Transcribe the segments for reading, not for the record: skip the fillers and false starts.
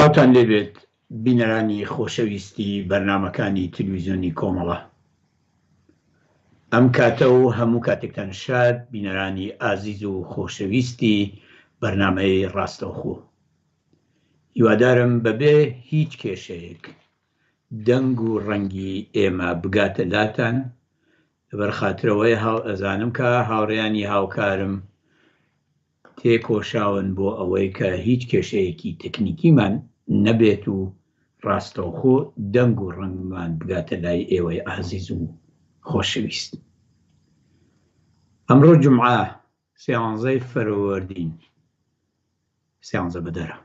سڵاوتان لێبێت بینەرانی خۆشەویستی بەرنامەکانی تلویزیۆنی کۆمەڵە. ئەم کاتە و هەموو کاتێکتان شاد بینەرانی ئازیز و خۆشەویستی بەرنامەی ڕاستەوخۆ. هیوادارم بەبێ هیچ کێشەیەک دەنگ و ڕەنگی ئێمە بگاتە لاتان لەبەر خاترەوەی هاو ئەزانم کە هاوڕێیانی هاوکارم تێکۆشاون بۆ ئەوەی کە هیچ کێشەیەکی تەکنیکیمان نەبێت و ڕاستەوخۆ دەنگ و ڕەنگمان بگاتە لای ئێوەی ئازیز و خۆشەویست. ئەمڕۆ جومعە سیانزەی فەرەوەردین سیانزە بەدەرە.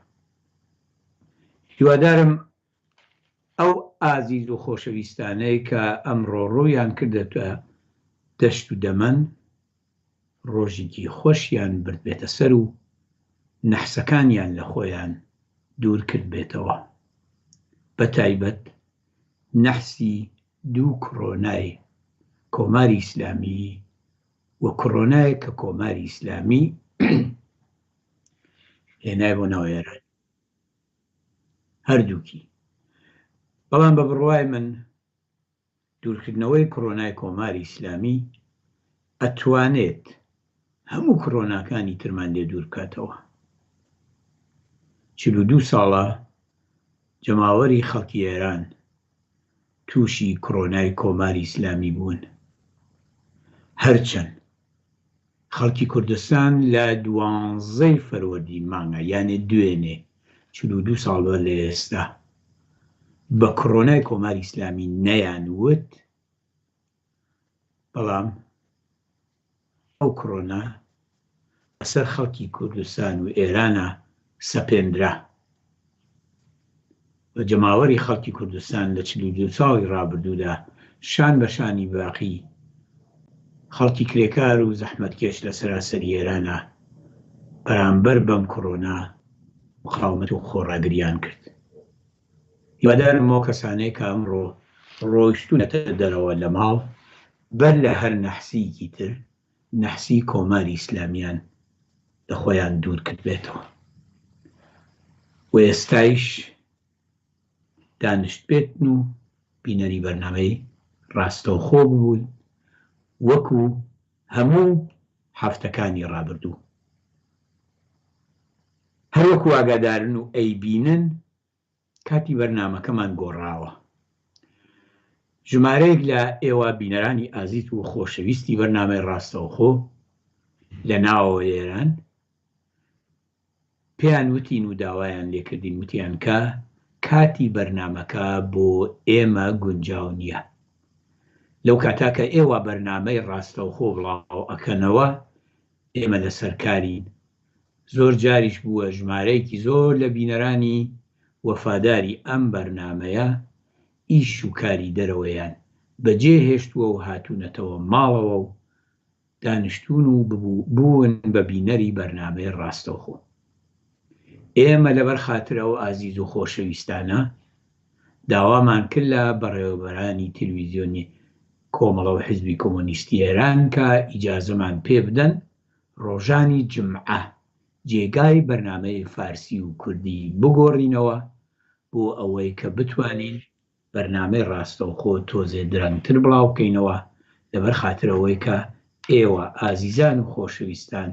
هیوادارم ئەو ئازیز و خۆشەویستانەی کە ئەمڕۆ ڕوویان کردەتە دەشت و دەمەن ڕۆژیکی خۆشیان بردبێتە سەر و نەحسەکانیان لە خۆیان دوور کردبێتەوە بە تایبەت نەحسی دوو کڕۆنای کۆماری ئیسلامی و کڕۆنایەک کە کۆماری ئیسلامی هێنای بۆ ناو ئێران. هەردووکی. بەڵام بە بڕوای من دوورکردنەوەی کڕۆنای کۆماری ئیسلامی ئەتوانێت هەموو کڕۆناکانی ترمان لێ دوور بکاتەوە. 42 ساڵە جەماوەری خەڵکی ئێران تووشی کڕۆنای کۆماری ئیسلامی بوون. هەرچەند خەڵکی کوردستان لە دوانزەی فەروەردین مانگا یانێ دوێنێ 42 ساڵ بەر لە ئێستا بە کڕۆنای کۆماری ئیسلامی نەیان وت، بەڵام ئەو کڕۆنا بەسەر خەڵکی کوردستان و ئێرانا سەپێنرا و جەماوەری خەڵکی کوردستان لە 42 ساڵی ڕابردوودا شان بە شانی باقی خەڵکی کرێکار و زەحمەتکێش لە سەراسەری ئێرانا بەرامبەر بەم کڕۆنا مقاومەت و خۆڕاگریان کرد. هیوادارم ئەو کەسانەی کە ئەمڕۆ ڕۆیشتوونەتە دەرەوە لە ماڵ بەر لە هەر نەحسییەکی تر نەحسی کۆماری ئیسلامیان لە خۆیان دوور کردبێتەوە و ئێستایش دانیشتبێتن و بینەری بەرنامەی ڕاستەوخۆ ببوون وەکو هەموو هەفتەکانی ڕابردوو. هەروەکو ئاگادارن و ئەیبینن کاتی بەرنامەکەمان گۆڕاوە. ژمارەیەک لە ئێوە بینەرانی ئازیز و خۆشەویستی بەرنامەی ڕاستەوخۆ لە ناوەوەی ئێران پێیان وتین و داوایان لێکردین وتیان کە کاتی بەرنامەکە بۆ ئێمە گونجاو نییە. لەو کاتە کە ئێوە بەرنامەی ڕاستەوخۆ بڵاو ئەکەنەوە ئێمە لەسەر کارین. زۆر جاریش بووە ژمارەیەکی زۆر لە بینەرانی وەفاداری ئەم بەرنامەیە ئیش و کاری دەرەوەیان بەجێ هێشتووە و هاتوونەتەوە ماڵەوە و دانیشتوون و بوون بە بینەری بەرنامەی ڕاستەوخۆ. ئێمە لەبەر خاتر ئەو ئازیز و خۆشەویستانە داوامان کرد لە بەڕێوەبەرانی تلویزیۆنی کۆمەڵە و حیزبی کۆمۆنیستی ئێران کە ئیجازەمان پێ بدەن ڕۆژانی جومعە جێگای بەرنامەی فارسی و کوردی بگۆڕینەوە بۆ ئەوەی کە بتوانین بەرنامەی ڕاستەوخۆ تۆزێ درەنگتر بڵاو بکەینەوە لەبەر خاتر ئەوەی کە ئێوە ئازیزان و خۆشەویستان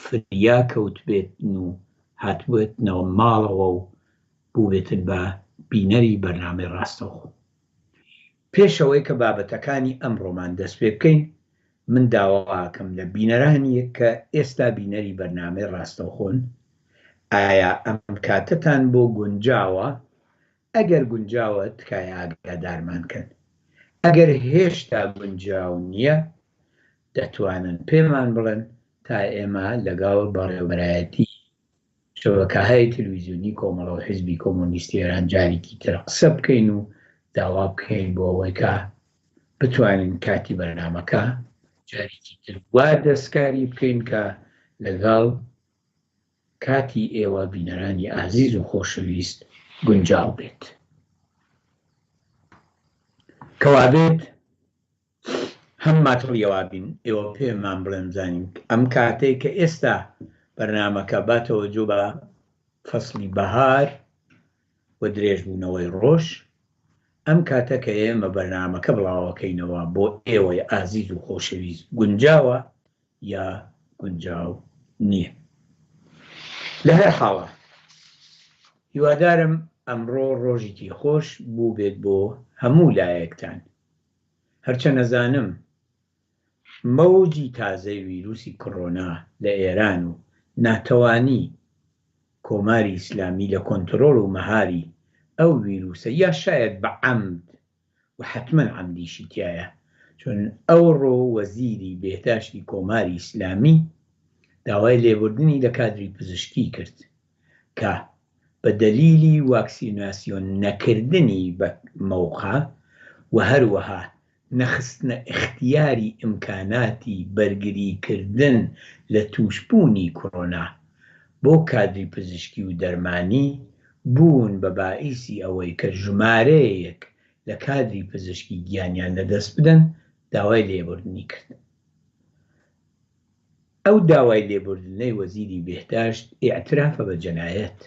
فریا کەوتبێتن و هاتبێتنەوە ماڵەوە و بووبێتن بە بینەری بەرنامەی ڕاستەوخۆ. پێش ئەوەی کە بابەتەکانی ئەمڕۆمان دەست پێ بکەین من داواکەم لە بینەرانی کە ئێستا بینەری بەرنامەی ڕاستەوخۆن ئایا ئەم کاتەتان بۆ گونجاوە؟ ئەگەر گونجاوە تکایە ئاگادارمان کەن. ئەگەر هێشتا گونجاو نییە دەتوانن پێمان بڵێن تا ئێمە لەگەڵ بەڕێوەبەرایەتی شەبەکەهای تلویزیۆنی کۆمەڵە و حیزبی کۆمۆنیستی ئێران جاریکی تر قسە بکەین و داوا بکەین بۆ ئەوەی کە بتوانین کاتی بەرنامەکە جاریکی تر وا دەستکاری بکەین کە لەگەڵ کاتی ئێوە بینەرانی ئازیز و خۆشەویست گونجاو بێت. کەوابێت هەم ماتڵیەوە بین ئێوە پێمان بڵێن بزانین ئەم کاتەی کە ئێستا بەرنامەکە باتەوە جۆ بە فەسڵی بەهار. درێژبوونەوەی ڕۆژ، ئەم کاتە کە ئێمە بەرنامەکە بڵاوەکەینەوە بۆ ئێوەی ئازیز و خۆشەویست گونجاوە یا گونجاو نییە. لە هەر حاڵا هیوادارم ئەمڕۆ ڕۆژیکی خۆش بووبێت بۆ هەموو لایەکتان. هەرچەند ئەزانم مەوجی تازەی ویروسی کڕۆنا لە ئێران و ناتەوانی کۆماری ئیسلامی لە کۆنترۆڵ و مەهاری ئەو ویروسە یا شایەد بە عەمد و حەتمەن عەمدیشی تیایە چون ئەوڕۆ وەزیری بێهداشتی کۆماری ئیسلامی داوای لێبوردنی لە کادری پزشکی کرد کە بە دەلیلی واکسیناسیۆن نەکردنی بە مەوقع و هەروەها نەخستنە ئیختیاری ئیمکاناتی بەرگری کردن لە تووشبوونی کڕۆنا بۆ کادری پزیشکی و دەرمانی بوون بە بائیسی ئەوەی کە ژمارەیەک لە کادری پزیشکی گیانیان لە دەست بدەن داوای لێبوردنی کرد. ئەو داوای لێبوردنەی وەزیری بێهداشت ئیعترافە بە جەنایەت.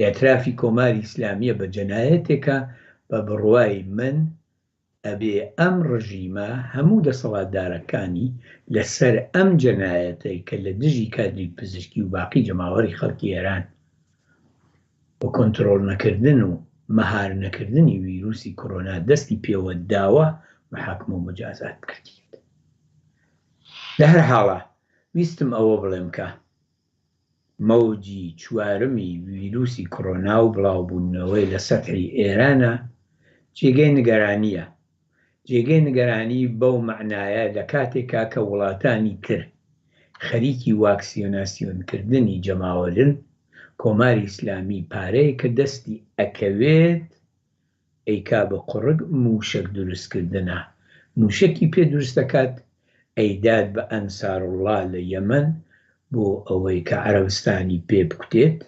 ئیعترافی کۆماری ئیسلامیە بە جەنایەتێکە بە بڕوای من ئەبێ ئەم ڕژیمە هەموو دەسەڵاتدارەکانی لە سەر ئەم جەنایەتەی کە لە دژی کادری پزیشکی و باقی جەماوەری خەڵکی ئێران و کۆنترۆڵ نەکردن و مەهار نەکردنی ویروسی کۆرۆنا دەستی پێوە داوە محاکمە و مجازات بکردیت. لە هەر حاڵا ویستم ئەوە بڵێم کە مەوجی چوارمی ویروسی کڕۆنا و بڵاوبوونەوەی لە سەتحی ئێرانە جێگەی نگەرانییە. جێگەی نگەرانی بەو مەعنایە لە کاتێکا کە وڵاتانی تر خەریکی واکسیۆناسیۆن کردنی جەماوەرن، کۆماری ئیسلامی پارەیەک کە دەستی ئەکەوێت ئەیکا بە قوڕگ مووشەک دروست کردنا، مووشەکی پێ دروست دەکات ئەیدات بە ئەنساروڵڵا لە یەمەن بۆ ئەوەی کە عەرەبستانی پێ بکوتێت،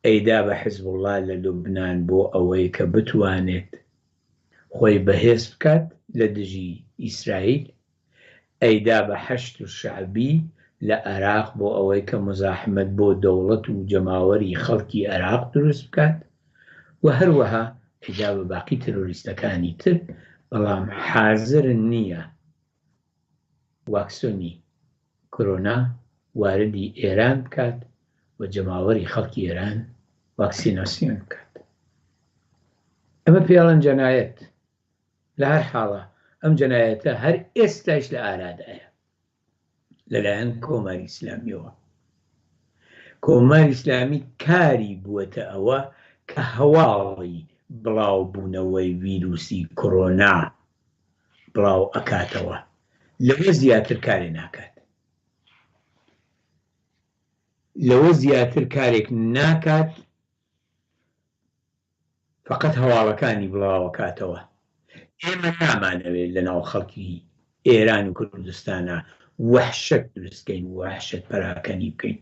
ئەیدا بە حزبوڵڵا لە لوبنان بۆ ئەوەی کە بتوانێت خۆی بەهێز بکات لە دژی ئیسرائیل، ئەیدا بە حەشد شەعبی لە ئەراق بۆ ئەوەی کە موزاحمەت بۆ دەوڵەت و جەماوەری خەڵکی ئەراق دروست بکات و هەروەها ئەیدا بە باقی ترۆریستەکانی تر، بەڵام حازر نییە واکسۆنی کۆرۆنا واردی ئێران بکات و جەماوەری خەڵکی ئێران واکسیناسیۆن بکات. ئەمە پێڵەن جەنایەت. لە هەر حاڵا ئەم جەنایەتە هەر ئێستایش لە ئارادایە لەلایەن کۆماری ئیسلامیەوە. کۆماری ئیسلامی کاری بووەتە ئەوە کە هەواڵی بڵاوبوونەوەی ویروسی کۆرۆنا بڵاو ئەکاتەوە، لەوە زیاتر کارێ ناکات. لەوە زیاتر کارێک ناکات. فەقەت هەواڵەکانی بڵاوەکاتەوە. ئێمە نامانەوێت لەناو خەڵکی ئێران و کوردستانا وەحشەت دروست کەین و وەحشەت پەراکەنی بکەین،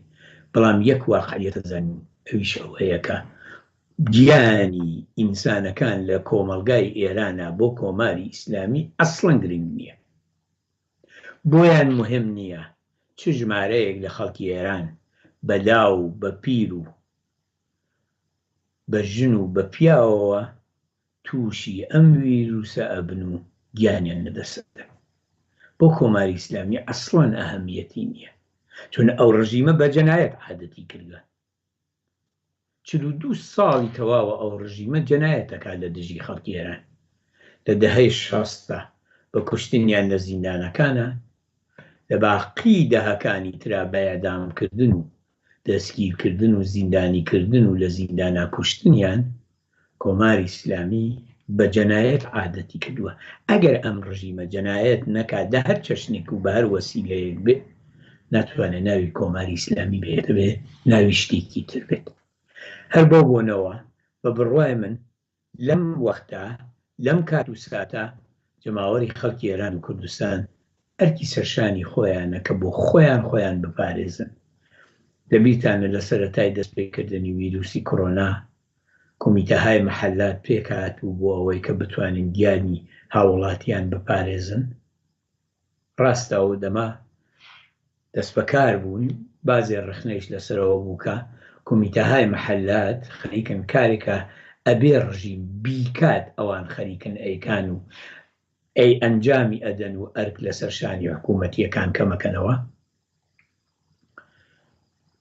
بەڵام یەک واقعیەت ئەزانین ئەویش ئەوەیە کە گیانی ئینسانەکان لە کۆمەڵگای ئێرانا بۆ کۆماری ئیسلامی ئەسڵەن گرنگ نییە. بۆیان موهیم نییە چ ژمارەیەک لە خەڵکی ئێران بە لاو و بە پیر و بە ژن و بە پیاوەوە تووشی ئەم ویروسە ئەبن و گیانیان لە دەست ئەدەن. بۆ کۆماری ئیسلامی ئەسڵەن ئەهەمیەتی نیە. چون ئەو ڕژیمە بە جەنایەت عادەتی کردوە. 42 ساڵی تەواوە ئەو ڕژیمە جەنایەت ئەکات لە دژی خەڵکی ئێران. لە دەهەی شەستا بە کوشتنیان لە زیندانەکانا، لە باقی دەهەکانی ترا بە ئیعدام کردن و دەستگیرکردن و زیندانیکردن و لە زیندانا کوشتنیان، کۆماری ئیسلامی بە جەنایەت عادەتی کردووە. ئەگەر ئەم ڕژیمە جەنایەت نەکات لە هەر چەشنێک و بە هەر وەسیلەیەک بێت، ناتوانێت ناوی کۆماری ئیسلامی بێت، دەبێ ناوی شتێکی تر بێت. هەر بەو بۆنەوە بە بڕوای من لەم وەختە، لەم کات و ساتە جەماوەری خەڵکی ئێران و کوردستان ئەرکی سەرشانی خۆیانە کە بۆ خۆیان خۆیان بپارێزن. لە بیرتانە لە سەرەتای دەست پێکردنی ویروسی کڕۆنا کۆمیتەهای مەحەلات پێکهاتبوو بۆ ئەوەی کە بتوانن گیانی هاووڵاتیان بپارێزن؟ ڕاستە ئەو دەمە دەستبەکار بوون، بازێ ڕەخنەیش لەسەرەوە بوو کە. کومیتەهای مەحەلات خەریکن کارێکە ئەبێ ڕژیم بیکات ئەوان خەریکن ئەیکان و ئەی ئەنجامی ئەدەن و ئەرک لەسەر شانی حکوومەتییەکان کەمەکەنەوە؟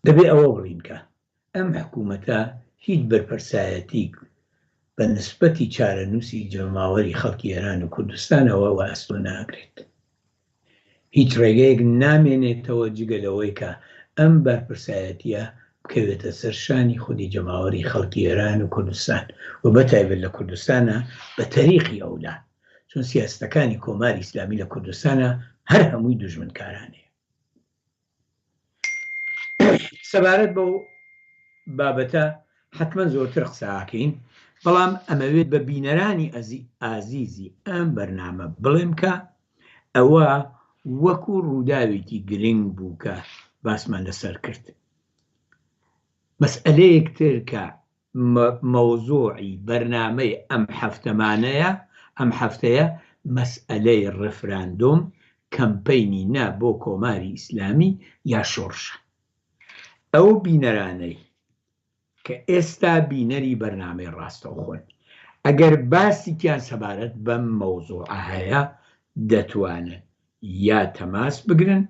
دەبێ ئەوە بڵین کە ئەم حکوومەتە هیچ بەرپرسایەتیک بە نسبەتی چارەنووسی جەماوەری خەڵکی ئێران و کوردستانەوە وەئەستۆ ناگرێت. هیچ ڕێگەیەک نامێنێتەوە جگە لەوەی کە ئەم بەرپرسایەتییە بکەوێتە سەر شانی خودی جەماوەری خەڵکی ئێران و کوردستان و بە تایبەت لە کوردستانا بە تەریقی ئەولا چون سیاسەتەکانی کۆماری ئیسلامی لە کوردستانا هەر هەمووی دوژمنکارانەیە. سەبارەت بەو بابەتە حەتمەن زۆرتر قسە ئەکەین، بەڵام ئەمەوێت بە بینەرانی ئازیزی ئەم بەرنامە بڵێم کە ئەوە وەکو ڕووداوێکی گرنگ بوو کە باسمان لەسەر کرد. مەسئەلەیەک تر کە مەوزوعی بەرنامەی ئەم هەفتەمانەیە، ئەم هەفتەیە مەسئەلەی ڕێفراندۆم، کەمپەینی نا بۆ کۆماری ئیسلامی یا شۆڕشە. ئەو بینەرانەی کە ئێستا بینەری بەرنامەی ڕاستەوخۆن، ئەگەر باسیکیان سەبارەت بەم مەوزوعە هەیە، دەتوانن یا تەماس بگرن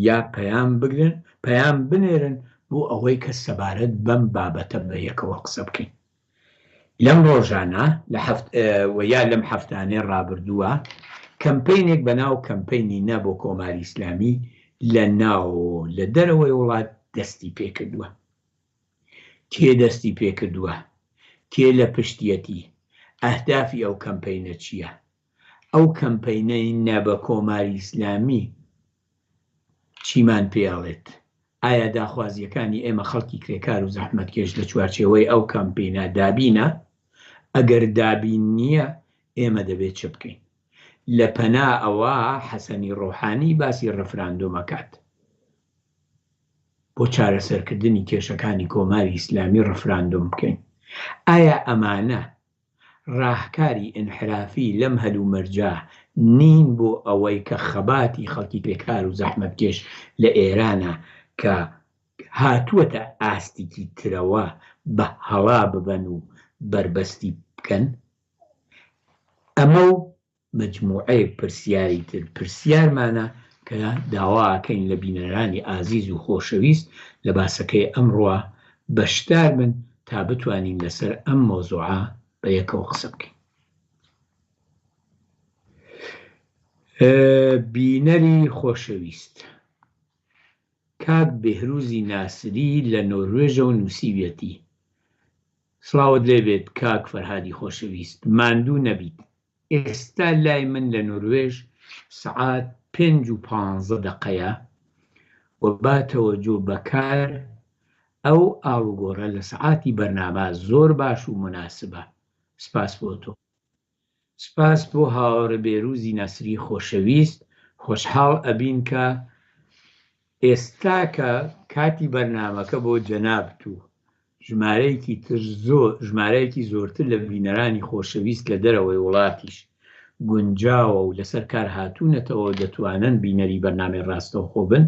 یا پەیام بگرن پەیام بنێرن بۆ ئەوەی کە سەبارەت بەم بابەتە بە یەکەوە قسە بکەین. لەم ڕۆژانە لە هەفت و یا لەم هەفتانەی ڕابردووە کەمپەینێک بە ناو کەمپەینی نا بۆ کۆماری ئیسلامی لە ناوەوە و لە دەرەوەی وڵات دەستی پێکردووە. کێ دەستی پێکردووە؟ کێ لە پشتیەتی؟ ئەهدافی ئەو کەمپەینە چییە؟ ئەو کەمپەینەی نە بە کۆماری ئیسلامی چیمان پێ ئەڵێت؟ ئایا داخوازییەکانی ئێمە خەڵکی کرێکار و زەحمەتکێش لە چوارچێوەی ئەو کەمپینە دابینە؟ ئەگەر دابین نییە ئێمە دەبێت چ بکەین؟ لە پەنا ئەوە حەسەنی ڕۆحانی باسی ڕفراندۆم ئەکات بۆ چارەسەرکردنی کێشەکانی کۆماری ئیسلامی ڕفراندۆم بکەین. ئایا ئەمانە ڕاهکاری ئینحرافی لەم هەلومەرجە نین بۆ ئەوەی کە خەباتی خەڵکی کرێکار و زەحمەتکێش لە ئێرانا کە هاتووەتە ئاستیکی ترەوە بە هەڵا ببەن و بەربەستی بکەن؟ ئەمە و مەجموعەیەک پرسیاری تر پرسیارمانە کە داوا ئەکەین لە بینەرانی ئازیز و خۆشەویست لە باسەکەی ئەمڕۆ بەشدار بن تا بتوانین لەسەر ئەم مەوزوعە بە یەکەوە قسە بکەین. بینەری خۆشەویست کاک بێهروزی ناسری لە نۆروێژەوە نووسیویەتی، سڵاوت لێ بێت کاک فەرهادی خۆشەویست ماندوو نەبیت ئێستا لای من لە نۆروێژ سەعات پێنج و پانزە دەقەیە و با تەوەجۆ بە کار ئەو ئاڵوگۆڕە لە سەعاتی بەرنامە زۆر باش و موناسبە سپاس بۆ تۆ. سپاس بۆ هاوڕێ بێروزی ناسری خۆشەویست خۆشحاڵ ئەبین کە ئێستا کە کاتی بەرنامەکە بۆ جەنابت و ژمارەیەکی تر زۆر ژمارەیەکی زۆرتر لە بینەرانی خۆشەویست لە دەرەوەی وڵاتیش گونجاوە و لەسەر کار هاتوونەتەوە و دەتوانن بینەری بەرنامەی ڕاستەوخۆ بن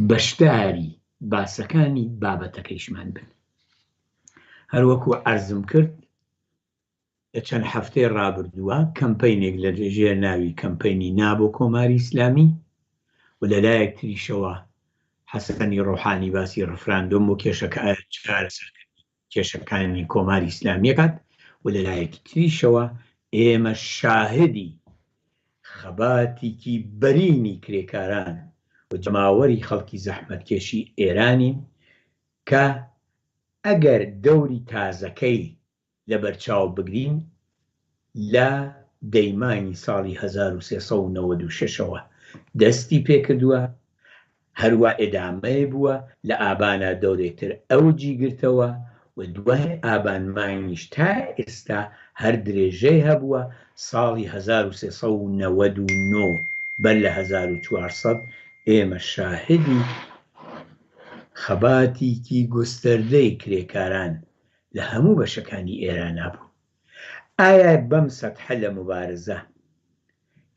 بەشداری باسەکانی بابەتەکەیشمان بن. هەروەکو عەرزم کرد لە چەند هەفتەی ڕابردووە کەمپەینێک لە ژێر ناوی کەمپەینی نا بۆ کۆماری ئیسلامی و لە لایەک تریشەوە حەسەنی ڕۆحانی باسی ڕفراندۆم بۆ کێشەکە چارەسەرکردنی کێشەکانی کۆماری ئیسلامی ئەکات و لە لایەکی تریشەوە ئێمە شاهدی خەباتیکی بەرینی کرێکاران و جەماوەری خەڵکی زەحمەتکێشی ئێرانین کە ئەگەر دەوری تازەکەی لەبەرچاو بگرین لە دەیمانگی ساڵی 1396 ەوە دەستی پێکردووە، هەروا ئێدامەی بووە، لە ئابانا دەورێک تر ئەوجی گرتەوە و دوای ئابان مانگیش تا ئێستا هەر درێژەی هەبووە، ساڵی 1399 بەر لە 1400 ئێمە شاهدی خەباتیکی گوستەردەی کرێکاران لە هەموو بەشەکانی ئێرانا بوون. ئایا بەم سەتحە لە موبارزە.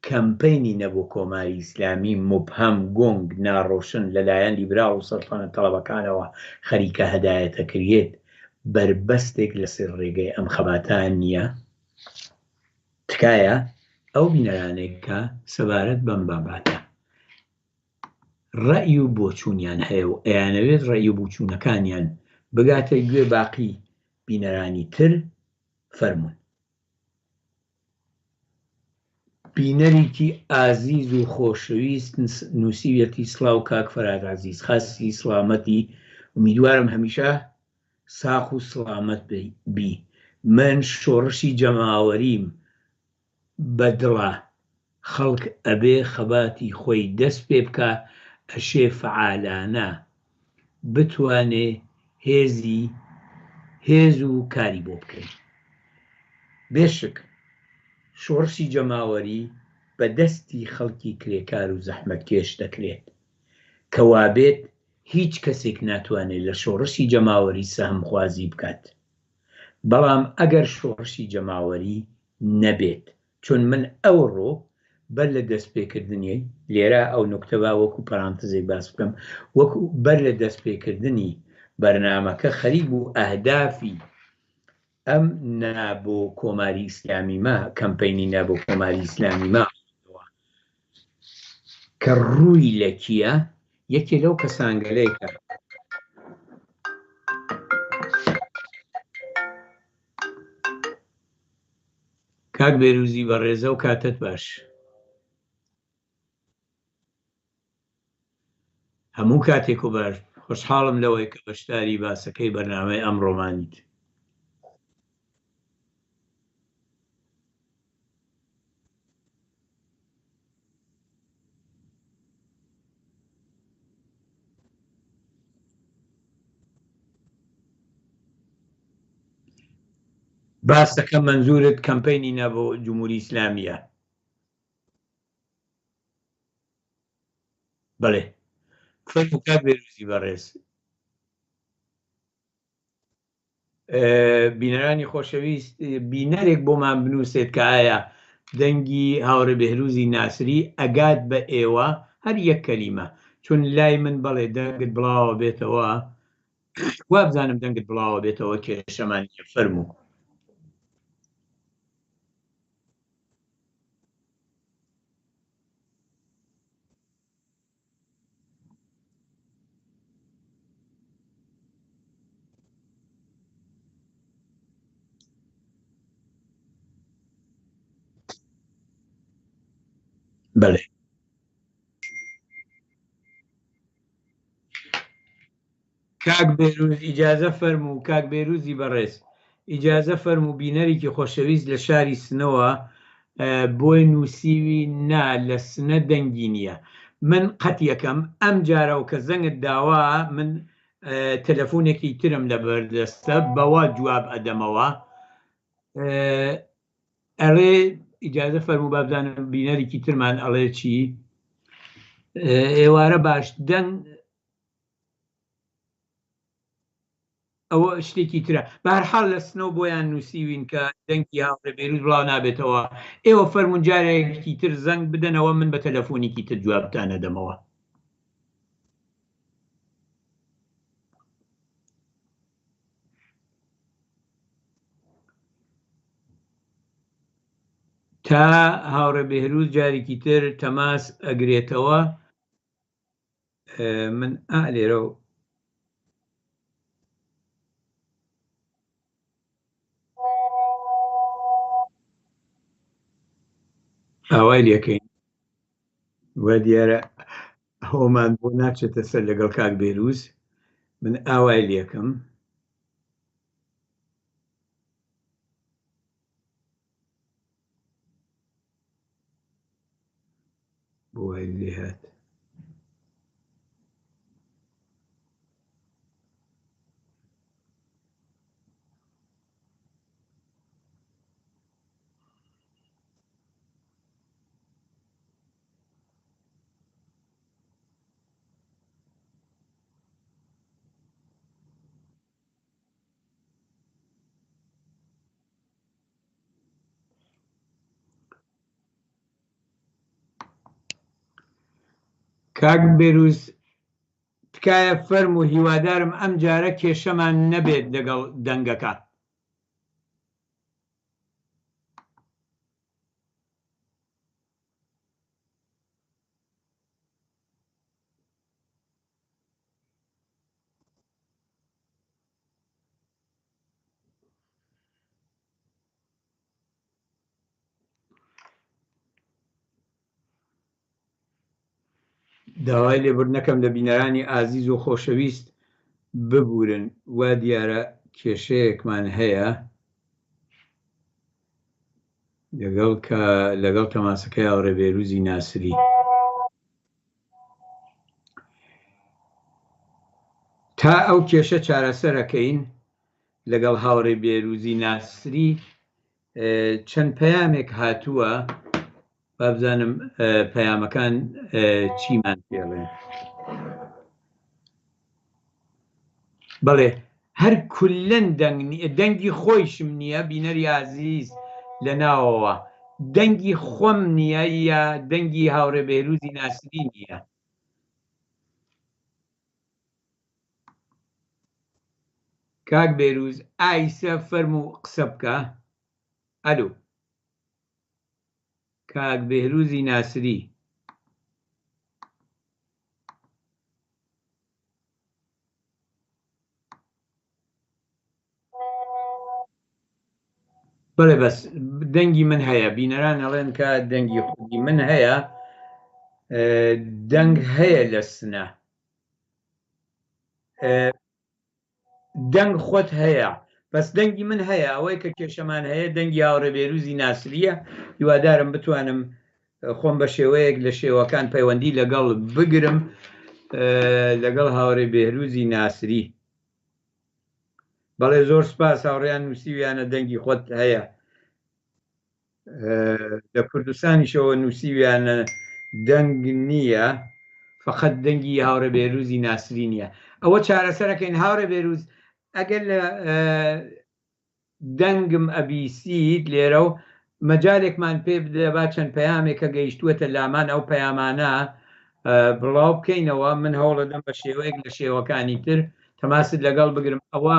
کەمپەینی نە بۆ کۆماری ئیسلامی موبهەم، گۆنگ، ناڕۆشن لە لایەن لیبراڵ و سەڵتەنەت تەڵەبەکانەوە خەریکە هەدایەتەکریێت، بەربەستێک لە سەر ڕێگەی ئەم خەباتە نییە؟ تکایە ئەو بینەرانەی کە سەبارەت بەم باباتە ڕەئی و بۆچوونیان هەیە و ئەیانەوێت ڕەئی و بوچوونەکانیان بگاتە گوێ باقی بینەرانی تر فەرموون. بینەریکی ئازیز و خۆشەویست نوسیویەتی سڵاو کاک فەرهاد عەزیز خاسی سڵامەتی ئومیدوارم هەمیشە ساخ و سڵامەت بی من شۆڕشی جەماوەریم بە دڵە خەڵک ئەبێ خەباتی خۆی دەست پێ بکا ئەشێ فەعالانە بتوانێ هێزی هێز و کاری بۆ بکەین. بێ شک شۆڕشی جەماوەری بە دەستی خەڵکی کرێکار و زەحمەتکێش دەکرێت. کە وابێت هیچ کەسێک ناتوانێت لە شۆڕشی جەماوەری سەهمخوازی بکات. بەڵام ئەگەر شۆڕشی جەماوەری نەبێت چون من ئەوڕۆ بەر لە دەستپێکردنی، لێرە ئەو نوکتە با وەکو پەرانتزێک باس بکەم، وەکو بەر لە دەستپێکردنی بەرنامەکە خەریک بوو ئەهدافی ئەم نا بۆ کۆماری ئیسلامیمە، کەمپەینی نا بۆ کۆماری ئیسلامیمە کە ڕووی لە کییە، یەکێ لەو کەسانگەلەی کە. کاک بێروزی بەڕێزە و کاتت باش. هەموو کاتێک و باش خۆشحاڵم لەوەی کە بەشداری باسەکەی بەرنامەی ئەمڕۆمانیت. باسەکە مەنزورت کەمپەینی نا بۆ جمهوری ئیسلامیە؟ بەڵێ فەرموو کاک بێروزی بەڕێز. بینەرانی خۆشەویست بینەرێک بۆمان بنووسێت کە ئایا دەنگی هاوڕێ بێهروزی ناسری ئەگات بە ئێوە هەر یەک کەلیمە چون لای من بەڵێ دەنگت بڵاوە بێتەوە وابزانم دەنگت بڵاوە بێتەوە کێشەمان نییە فەرموو. بەڵێ. کاک بێروز ئیجازە فەرموو کاک بێروزی بەڕێز ئیجازە فەرموو بینەرێکی خۆشەویست لە شاری سنەوە بۆی نووسیوی نا لە سنە دەنگی نییە من قەت یەکەم ئەم جارەو کە زەنگت داوە من تەلەفونێکی ترم لە بەردەستە بەوە جواب ئەدەمەوە ئەڵێ ئیجازە فەرموو با بزانم بینەرێکی ترمان ئەڵێ چی ئێوارە باش دەنگ ئەوە شتێکی ترە بەهەرحاڵ لە سنەو بۆیان نووسیوین کە دەنگی هاوڕێ بێروز بڵاو نابێتەوە ئێوە فەرموون جارێکی تر زەنگ بدەنەوە من بە تەلەفۆنێکی تر جوابتان ئەدەمەوە. تا هاوڕێ بێهروز جارێکی تر تەماس ئەگرێتەوە من ئا لێرە و ئاوای لەکەین وە دیارە ئەومان بۆ ناچێتە سەر لەگەڵ کاک بێروز من ئاوای لەکەم بۆ وای لێهات کاک بێروز تکایە فەرموو هیوادارم ئەم جارە کێشەمان نەبێت لەگەڵ دەنگەکە. داوای لێبوردنەکەم لە بینەرانی ئازیز و خۆشەویست ببورن وا دیارە کێشەیەکمان هەیە لەگەڵ کە لەگەڵ تەماسەکەی هاوڕێ بێروزی ناسری. تا ئەو کێشە چارەسەرەکەین لەگەڵ هاوڕێ بێروزی ناسری چەند پەیامێک هاتووە بابزانم پەیامەکان چیمان پێڵێن بەڵێ هەر کولەن دەنگ دەنگی خۆیشم نییە بینەری ئازیز لە ناوەوە دەنگی خۆم نییە یا دەنگی هاوڕێ بێروزی ناسری نییە کاک بێروز ئایسە فەرموو قسە بکە ئەلو کاک بێهروزی ناسری. بەڵێ بەس دەنگی من هەیە بینەران ئەڵێن کە دەنگی خودی من هەیە دەنگ هەیە لە سنە دەنگ خۆت هەیە بەس دەنگی من هەیە ئەوەی کە کێشەمان هەیە دەنگی هاوڕێ بێروزی ناسریە هیوادارم بتوانم خۆم بە شێوەیەک لە شێوەکان پەیوەندی لەگەڵ بگرم لەگەڵ هاوڕێ بێهروزی ناسری بەڵێ زۆر سپاس هاوڕێیان نووسیویانە دەنگی خۆت هەیە لە کوردستانیشەوە نووسیویانە دەنگ نییە فقط دەنگی هاوڕێ بێروزی ناسری نییە ئەوە چارەسەرەکەین هاوڕێ بێروز ئەگەر لە دەنگم ئەبیسیت لێرە و مەجالێکمان پێ بدە با چەند پەیامێک کە گەیشتووەتە لامان ئەو پەیامانە بڵاو بکەینەوە من هەوڵەدەم بە شێوەیەک لە شێوەکانی تر تەماست لەگەڵ بگرم ئەوە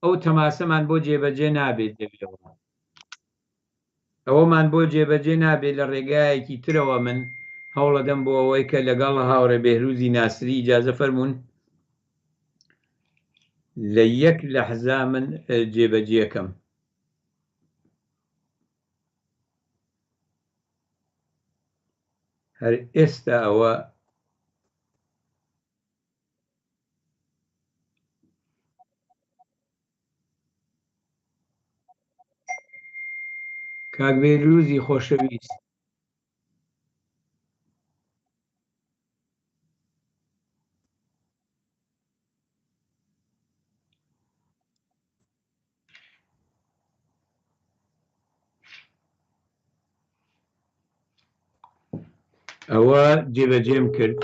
ئەو تەماسەمان بۆ جێبەجێ نابێت لەوێوە ئەوەمان بۆ جێبەجێ نابێت لە ڕێگایەکی ترەوە من هەوڵەدەم بۆ ئەوەی کە لەگەڵ هاوڕێ بێهروزی ناسری ئیجازە فەرموون لە یەک لەحزا من جێبەجێکەم. هەر ئێستا ئەوە کاک بێروزی خۆشەویست ئەوە جێبەجێم کرد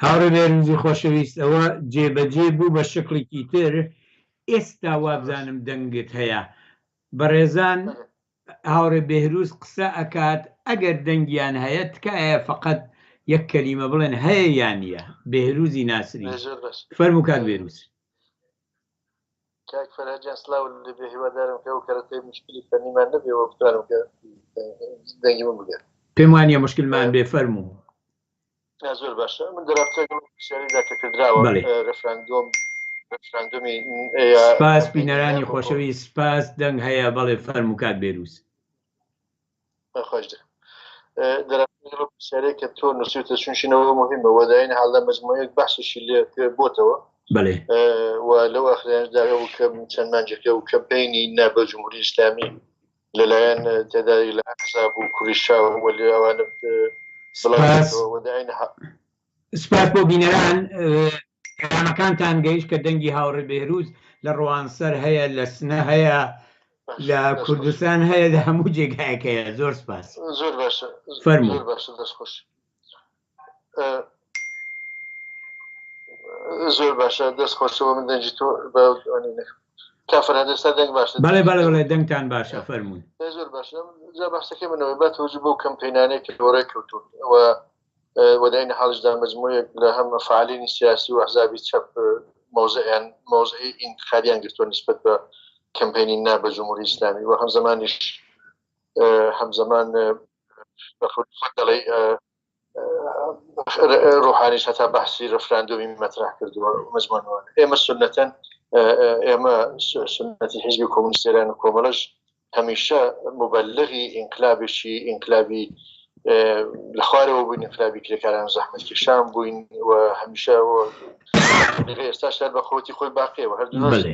هاوڕێ بێرنجی خۆشەویست ئەوە جێبەجێ بوو بە شکڵێکی تر ئێستا وابزانم دەنگت هەیە بەڕێزان هاوڕێ بێهروز قسە ئەکات ئەگەر دەنگیان هەیە تکایە فقط یەک کەلیمە بڵێن هەیە یان نییە بێهروزی ناسری فەرموو کاک بێروز. کاک فەرهاد گیان سلاو لێبێ هیوادارم کە ئەو کەرەتەی مشکلی فەنیمان نەبێ و بتوانم کە دەنگی من بگات. پێم وانیە مشکلمان بێ فەرموو. نا زۆر باشە من دەرابتە لەگەڵ ئەو پرسیارەی دا کە کردراوە بەڵێ. رێفراندۆم رێفراندۆمی یا سپاس کەمپەینی نا بینەرانی بۆ خۆشەویست سپاس دەنگ هەیە بەڵێ فەرموو کاک بێروز. خۆش دەکەم دەرابتە لەگەڵ ئەو پرسیارەی کە تۆ نووسیوتە چونشینەوە مهمە و داین حاڵدا مەجموعەیەک بەحسیشی لێ بۆتەوە بەڵێ. و لەو ئاخرانەشدا ئەو کە چەند مانگێکە و کەمپەینی نا بە جمهوری ئیسلامی لەلایەن تێدادێک لە ئەحزاب و کوڕی شا و لێ ئەوانە سپاس بڵاوبێتەوە و داین حاڵ سپاس بۆ بینەران پەیامەکانتان گەیشت کە دەنگی هاوڕێ بێهروز لە ڕوانسەر هەیە لە سنە هەیە باش لە دەست خۆش کوردستان هەیە لە هەموو جێگایەک هەیە زۆر سپاس زۆر باشە فەرموو زۆر باشە دەست خۆش زۆر باشە دەست خۆشەوە من دەنگی تۆ بە ئەوانی نەکەم. کاک فەرهاد ئێستا دەنگ باشە؟ بەڵێ بەڵێ بەڵێ دەنگتان باشە فەرموون. زۆر باشە جا بەحسەکەی منەوە بە تەوجه بەو کەمپەینانەی کە ڕێک کەوتوون و و دەین حاڵیشدا مجموعەیەک لە هەم فعالینی سیاسی و ئەحزابی چەپ مەوزعیان مەوزعی ئینتقادیان گرتووە نسبەت بە کەمپەینی نا بە جمهوری ئیسلامی و هەمزەمانیش هەمزەمان بە خۆت دەڵێی ڕوحانیش هەتا بەحسی ڕفراندۆمی مەترح کردووە مەزمانوان ئێمە سنەتەن ئێمە سنەتی حیزبی کۆمۆنیستی ئێران و کۆمەڵەش هەمیشە مبلغی ئینقلابێکی ئینقلابی لە خوارەوە بووین ئینقلابی کرێکاران زەحمەتکێشان بووین و هەمیشە ئێستا شار بە خۆتی خۆی باقیەوە هەر درست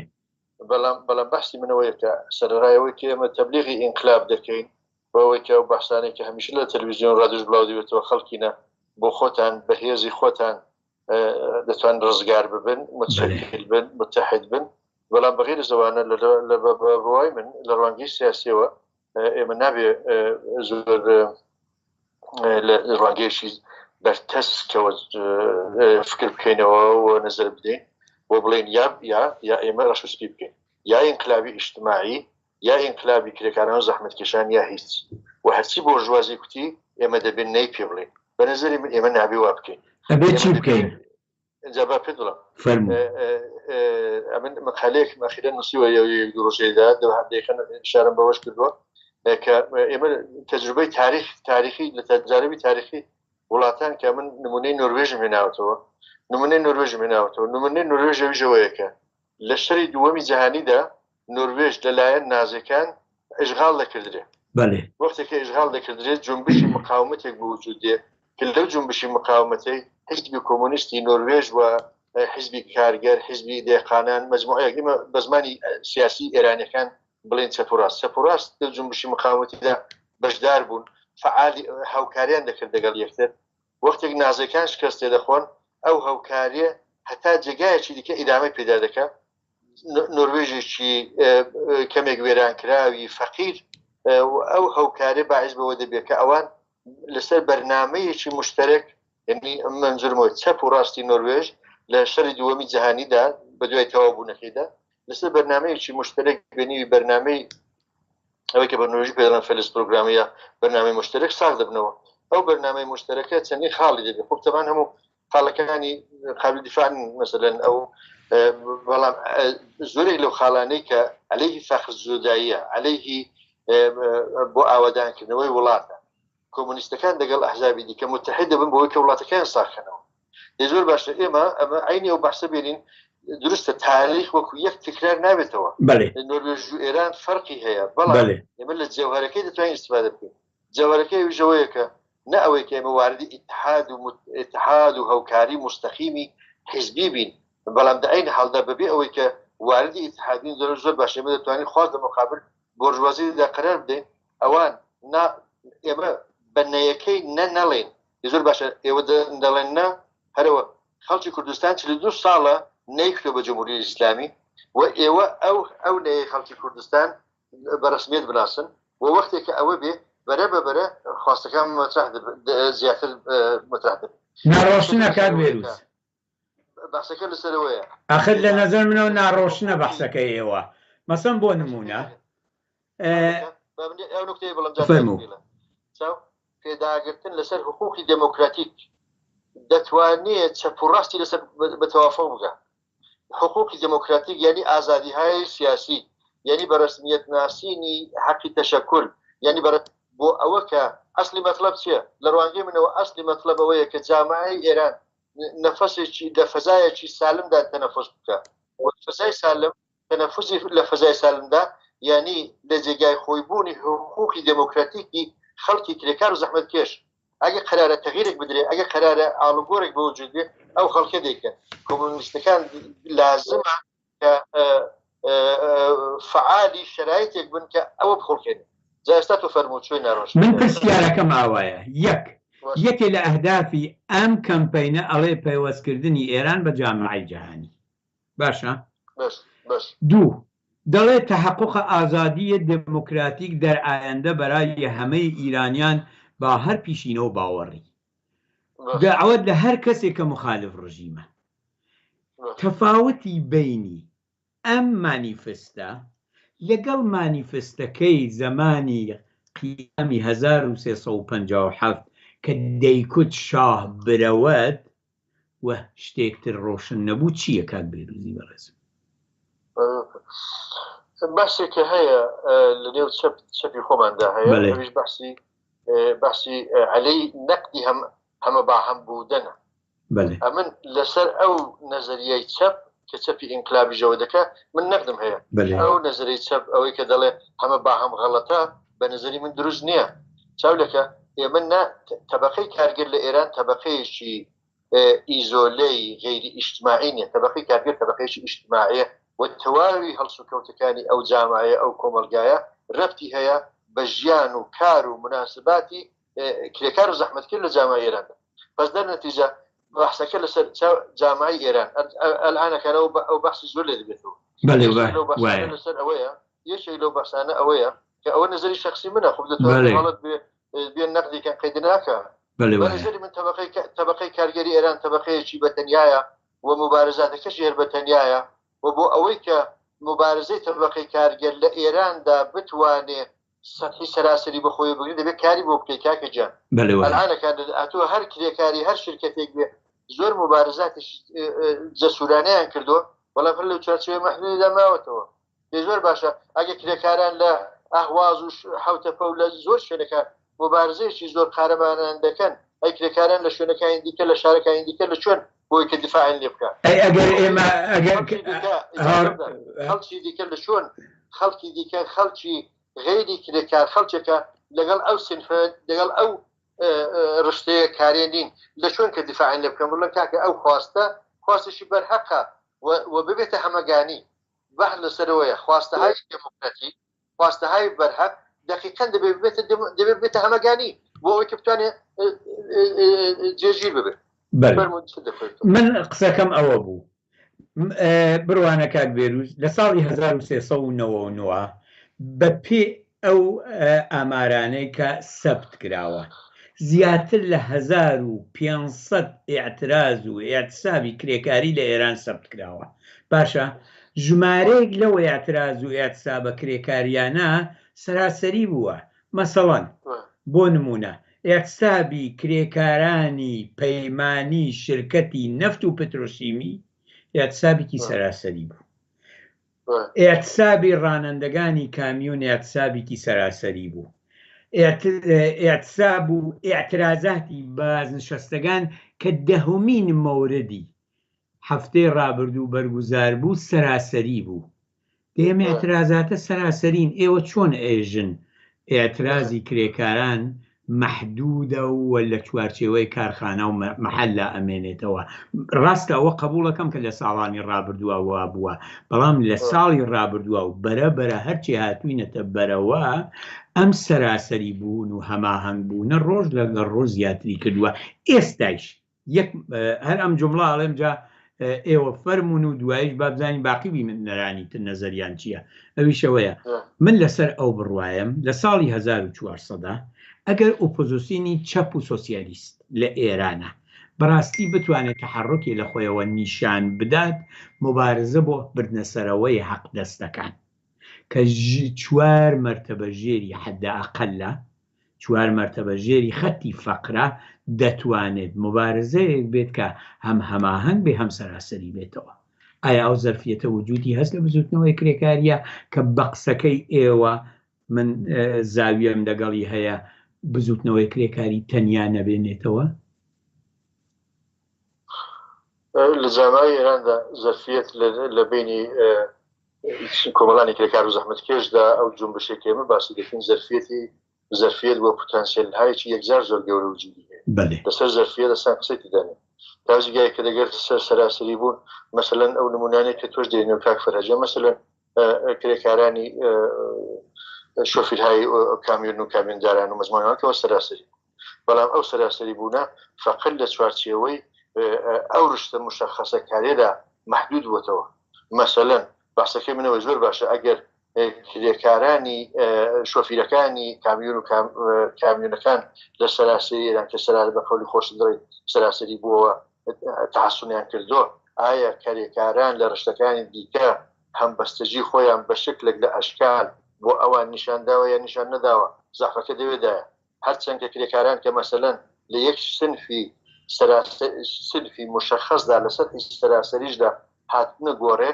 بەڵام بەڵام بەحسی منەوەیە کە سەرەڕای ئەوەی کە ئێمە تەبلیغی ئینقلاب دەکەین بۆ ئەوەی کە ئەو بەحسانەی کە هەمیشە لە تەلویزیۆن ڕادیۆش بڵاو دەبێتەوە خەڵکینە بۆ خۆتان بە هێزی خۆتان دەتوان ڕزگار ببن متشکل بن متحد بن بەڵام بەغیر زەوانە لە بڕوای من لە ڕوانگەی سیاسیەوە ئێمە نابێ زۆر لە ڕوانگەیەکی بەرتەسکەوە فکر بکەینەوە و نظر بدەین بۆ بڵێن یا یا یا ئێمە ڕەش و سپی بکەین یا ئینقلابی ئیجتماعی یا ئینقلابی کرێکاران و زەحمەتکێشان یا هیچ و هەرچی بۆرژوازی کوتی ئێمە دەبێت نەی پێ بڵێین بە نظری من ئێمە نابێ وا بکەین ئەبێ چی بکەین؟ ئینجا با پێت بڵێم فەرموو. ئەمن مقالەیەکم ئەخیرا نووسیوە یەک دوو ڕۆژەیدا دەیخەن ئشارەم بەوەش کردووە کە ئێمە تەجروبەی تاریخ تاریخی لە تەجاربی تاریخی وڵاتان کە من نمونەی نۆروێژم هێناوەتەوە نمونەی نۆروێژم هێناوەتەوە نمونەی نۆروێژ ئەویش ئەوەیە کە لە شەری دووەمی جیهانیدا نۆروێژ لەلایەن نازیەکان ئیشغال دەکردرێ. بەلێ. وەختێ کە ئیشغال دەکردرێ جونبشی مقاومەتێک بە وجود دێ کە لەو جونبشی مقاومەتەی حیزبی کۆمۆنیستی نۆروێژ و حیزبی کارگەر، حیزبی دێهقانان، مەجموعەیەک ئێمە بە زمانی سیاسی ئێرانیەکان بڵێین چەپ و ڕاست، چەپ و ڕاست لەو جونبشی مقاومەتیدا بەشدار بوون، فەعالی هاوکاریان دەکرد دەگەڵ یەکتر. وەختێک نازیەکان شکەست تێدەخۆن ئەو هاوکاریە هەتا جێگایەکی دیکە ئیدامەی پەیدا دەکا. نۆروێژێکی کەمێک وێرانکراوی فەقیر ئەو هەوکارێ باعیس بەوە دەبێت کە ئەوان لەسەر بەرنمەیەکی مشتەرەک یعنی منزورمەوە چەپ و ڕاستی نۆروێژ لە شەری دووەمی جیهانیدا بە دوای تەواو بوونەکەیدا لەسەر بەرنمەیەکی مشتەرەک بێنیوی بەرنمەی ئەوەی کە بە نۆروێژی پێ دەڵێن felles program ە بەرنمەی مشتەرەک ساغ دەبنەوە ئەو بەرنمەی مشتەرەکە چەندین خاڵی دەبێت خۆ تەمان هەموو خاڵەکانی قابل دیفاع مەسەلەن ئەو بەڵام زۆرێک لەو خاڵانەی کە عەلەیهی فەخر زوداییە عەلەیهی بۆ ئاوادانکردنەوەی وڵاتە کۆمۆنیستەکان دەگەڵ ئەحزابی دیکە متحد دەبن بۆی کە وڵاتەکەیان ساخەنەوە زۆر باشە ئێمە ئەمە عینی ئەو بەحسە بێنین درستە تاریخ وەکو یەک تکرار نابێتەوە نۆروێژ و ئێران فەرقی هەیە بەڵام ئێمە لە جەوهەرەکەی دەتوانین استفادە بکەین جەوهەرەکەی ئەویش ئەوەیە کە نە ئەوەی کە ئێمە واردی ئیتحاد و ئیتحاد و هەوکاری موستەقیمی حیزبی بین، بەڵام دە عەین حاڵدا بە بێ ئەوەی کە واردی ئیتحاد بین زۆر زۆر باش ئێمە دەتوانین خواست لە مقابل بۆرژوازی دا قەرار بدەین ئەوان نا ئێمە بە نەیەکەی نە نەڵێین زۆر باشە ئێوە دەڵێن نا هەرەوە خەڵکی کوردستان 42 ساڵە نەیکردوە بە جمهوری ئیسلامی و ئێوە ئەو ئەو نەیەی خەڵکی کوردستان بە ڕەسمیەت بناسن و وەختێک کە ئەوە بێ بەرە بە بەرە خواستەکان مەترح زیاتر مەترح دەبێت. ناڕۆشنە کاک بێروز. بەحسەکە لەسەرەوەیە. ئاخر لە نەزەر منەوە ناڕۆشنە بەحسەکەی ئێوە. مەسەن بۆ نموونە. ئەو نوکتەیە بڵێم جا فەرموو. چاو پێداگرتن لەسەر حقوقی دێمۆکراتیک دەتوانێ چەپ و ڕاستی لەسەر بە تەوافوق بگا. حقوقی دێمۆکراتیک یانی ئازادیهای سیاسی، یانی بە رەسمیەت ناسینی حەقی تەشەکول، یانی بە بۆ ئەوە کە ئەسلی مەتڵەب چیە؟ لە ڕوانگەی منەوە ئەسلی مەتڵەب ئەوەیە کە جامعەی ئێران نەفەسێکی لە فەزایەکی سالمدا تەنەفوس بکا و فەزای سالم تەنەفوسی لە فەزای سالمدا یانی لە جێگای خۆی بوونی حقوقی دێمۆکراتیکی خەڵکی کرێکار و زەحمەتکێش ئەگە قەرارە تەغیرێک بدرێ، ئەگە قەرارە ئاڵوگۆڕێک بە وجود بێ، ئەو خەڵکە دەیکەن. کۆمۆنیستەکان لازمە کە فەعالی شەرایتێک بن کە ئەوە بخوڵقێنن. جا ئێستا تۆ فەرموو چۆی ناڕۆشن. من پرسیارەکەم ئاوایە، یەک، یەکێ لە ئەهدافی ئەم کەمپەینە ئەڵێ پەیوەستکردنی ئێران بە جامعەی جەهانی. باشە؟ دوو، دەڵێ تحقق آزادی دموکراتیک در آینده برای همه ایرانیان با هر پیشینە و باوەڕی. دەعوەت لە هەر کەسێک کە مخالف ڕژیمە. تەفاوتی بەینی. ئەم مانیفستە لەگەڵ مانیفستەکەی زەمانی قیامی 1357 کە دەیکوت شاه برەوەد و شتێک تر ڕۆشن نەبوو چییە کاک بێروزی بەڕێزم؟ باسێکە هەیە لە نێو چەپ چەپی خۆماندا هەیە ئەویش بەحسی بەحسی عەلەی نەقدی هەم هەمە با هەم بوودەنە ئەمن لەسەر ئەو نەزەریای چەپ کە چەپی ئینقلابیشەوە دەکا من نەقدم هەیە ئەو نەزەری چەپ ئەوەی کە دەڵێ هەمە با هەم غەڵەتە بە نەزەری من دروست نییە چاو لەکە ئێمە نا تەبەقەی کارگر لە ئێران تەبەقەیەکی ئیزۆلەی غەیری ئیجتماعی نییە تەبەقەی کارگر تەبەقەیەکی ئیجتماعیە و تەواوی هەڵسوکەوتەکانی ئەو جامعەیە ئەو کۆمەڵگایە رەبتی هەیە بە ژیان و کار و مناسباتی کرێکار و زەحمەتکێش لە جامعەی ئێراندا پس دەر نەتیجە بەحسەکە لەسەر جامعەی ئێران ئەلئانەکانەوە ئەو بەحسی زۆر لێ دەبێتەوە لەسەر ئەوەیە یەکێک لەو بەحسانە ئەوەیە کە ئەوە نظری شخصی منە خۆ دەتوانێت غەڵەت بێ بێ نەقدی کەن قەید ناکە بە نظری من تەبەقەی تەبەقەی کارگەری ئێران تەبەقەیەکی بە تەنیایە و مبارزاتەکەشی هەر بە تەنیایە و بۆ ئەوەی کە مبارزەی تەبەقەی کارگەر لە ئێراندا بتوانێ سەتحی سەراسەری بە خۆی بگرێ دەبێت کاری بۆ بکەی کاکە گیان ئەلئانەکان ئەتۆ هەر کرێکاری هەر شرکەتێک بێ زۆر مبارزاتی جەسورانەیان کردووە بەڵام هەر لەو چوارچێوەی مەحدودیدا ماوەتەوە دەی زۆر باشە ئەگەر کرێکاران لە ئەهواز و حەوتەپە و لە زۆر شوێنەکان مبارزەیەکی زۆر قارەمانان دەکەن ئەی کرێکاران لە شوێنەکانی دیکە لە شارەکانی دیکە لە چۆن بۆی کە دیفاعیان لێ بکە ئەی ئەگەر ئێمە ئەگەر خەڵکی دیکە لە چۆن خەڵکی دیکە خەڵکی غەیری کرێکار خەڵکێکە لەگەڵ ئەو سنفە لەگەڵ ئەو ڕشتەیە کارێ نین لە چۆن کە دیفاعیان لێ بکەن بڵێن کاکە ئەو خواستە خواستێکی بەرهەقە و ببێتە هەمەگانی بەحس لەسەرەوەیە خواستەهای دێموکراتیک، خواستەهای بەرهەق دەقیقەن دەبێ ببێتە دەبێ ببێتە هەمەگانی بۆ ئەوەی کە بتوانێ جێگیر ببێت. من قسەکەم ئەوە بوو بڕوانە کاک بێروز لە ساڵی 1399 بە پێ ئەو ئامارانەی کە سەبت کراوە زیاتر لە 1500 ئیعتراز و ئیعتسابی کرێکاری لە ئێران سەبت کراوە. باشە ژمارەیەک لەو ئیعتراز و ئیعتسابە کرێکاریانە سەراسەری بووە. مەسەڵەن بۆ نموونە ئیعتسابی کرێکارانی پەیمانی شرکەتی نەفت و پترۆشیمی ئیعتسابێکی سەراسەری بوو. ئیعتسابی ڕانەندەگانی کامیون ئیعتسابیکی سەراسەری بوو. ئیعتساب و ئیعترازاتی بازنشەستەگان کە دەهمین مەوردی هەفتەی ڕابردوو بەرگوزار بوو سەراسەری بوو. دەی ئەم ئیعترازاتە سەراسەرین ئێوە چۆن ئێژن ئیعترازی کرێکاران مەحدودە و لە چوارچێوەی کارخانە و مەحەلا ئەمێنێتەوە؟ ڕاستە ئەوە قەبووڵەکەم کە لە ساڵانی ڕابردووە وا بووە، بەڵام لە ساڵی ڕابردووە و بەرە بەرە هەرچی هاتووینەتە بەرەوە ئەم سەراسەری بوون و هەماهەنگ بوونە ڕۆژ لەگەڵ ڕۆژ زیاتری کردووە. ئێستایش یەک هەر ئەم جومڵە ئەڵێم جا ئێوە فەرموون و دواییش با بزانین باقی بینەرانی تر نەزەریان چییە ئەویش ئەوەیە من لەسەر ئەو بڕوایم لە ساڵی 1400 ئەگەر ئۆپۆزیسیۆنی چەپ و سۆسیالیست لە ئێرانە بەڕاستی بتوانێت تەحەڕوکی لە خۆیەوە نیشان بدات موبارزە بۆ بردنەسەرەوەی حەقدەستەکان کە چوار مەرتەبە ژێری حەدە ئەقەلە چوار مەرتەبە ژێری خەتی فەقرە دەتوانێت موبارزەیەک بێت کە هەم هەماهەنگ بێ هەم سەراسەری بێتەوە. ئایا ئەو زەرفیەتە وجودی هەس لە بزوتنەوەی کرێکاریە کە بە قسەکەی ئێوە من زاویەم لەگەڵی هەیە بزوتنەوەی کرێکاری تەنیا نەبێنێتەوە؟ لە جامعەی ئێراندا زەرفیەت لە بینی کۆمەڵانی کرێکار و زەحمەتکێشدا ئەو جونبشێک ئێمە باسی دەکەین زەرفیەتی زەرفیەت بۆ پتانسیل هایەکی یەکجار زۆر گەورە وجودی هەیە لەسەر زەرفیەت ئەسان قسەی تێدا نییە تا جێگای کە دەگەرتە سەر سەراسەری بوون مەسەلەن ئەو نمونانەی کە تۆش دێنێ و کاک فەرهەجە مەسەلەن کرێکارانی شۆفیرهای کامیون و کامیونداران و مەزمانەوە سەراسەری بەڵام ئەو سەراسەری بوونە فەقەت لە چوارچێوەی ئەو رشتە مشەخەسە کارێدا مەحدود بووەتەوە. مەسەلەن بەحسەکەی منەوە زۆر باشە ئەگەر کرێکارانی شۆفیرەکانی کامیون و کامیونەکان لە سەراسەری ئێران کە سەرار بە قەولی خۆشت دەڵێی سەراسەری بووەوە تەحەسونیان کردووە ئایا کرێکاران لە رشتەکانی دیکە هەمبەستەگی خۆیان بە شکلێک لە ئەشکال بۆ ئەوان نیشان داوە یا نیشان نەداوە؟ زەعفەکە دەوێدایە. هەرچەند کە کرێکاران کە مەسەلەن لە یەک سنفی سنفی موشەخەسدا لە سەتحی سەراسەریشدا هاتنە گۆڕێ،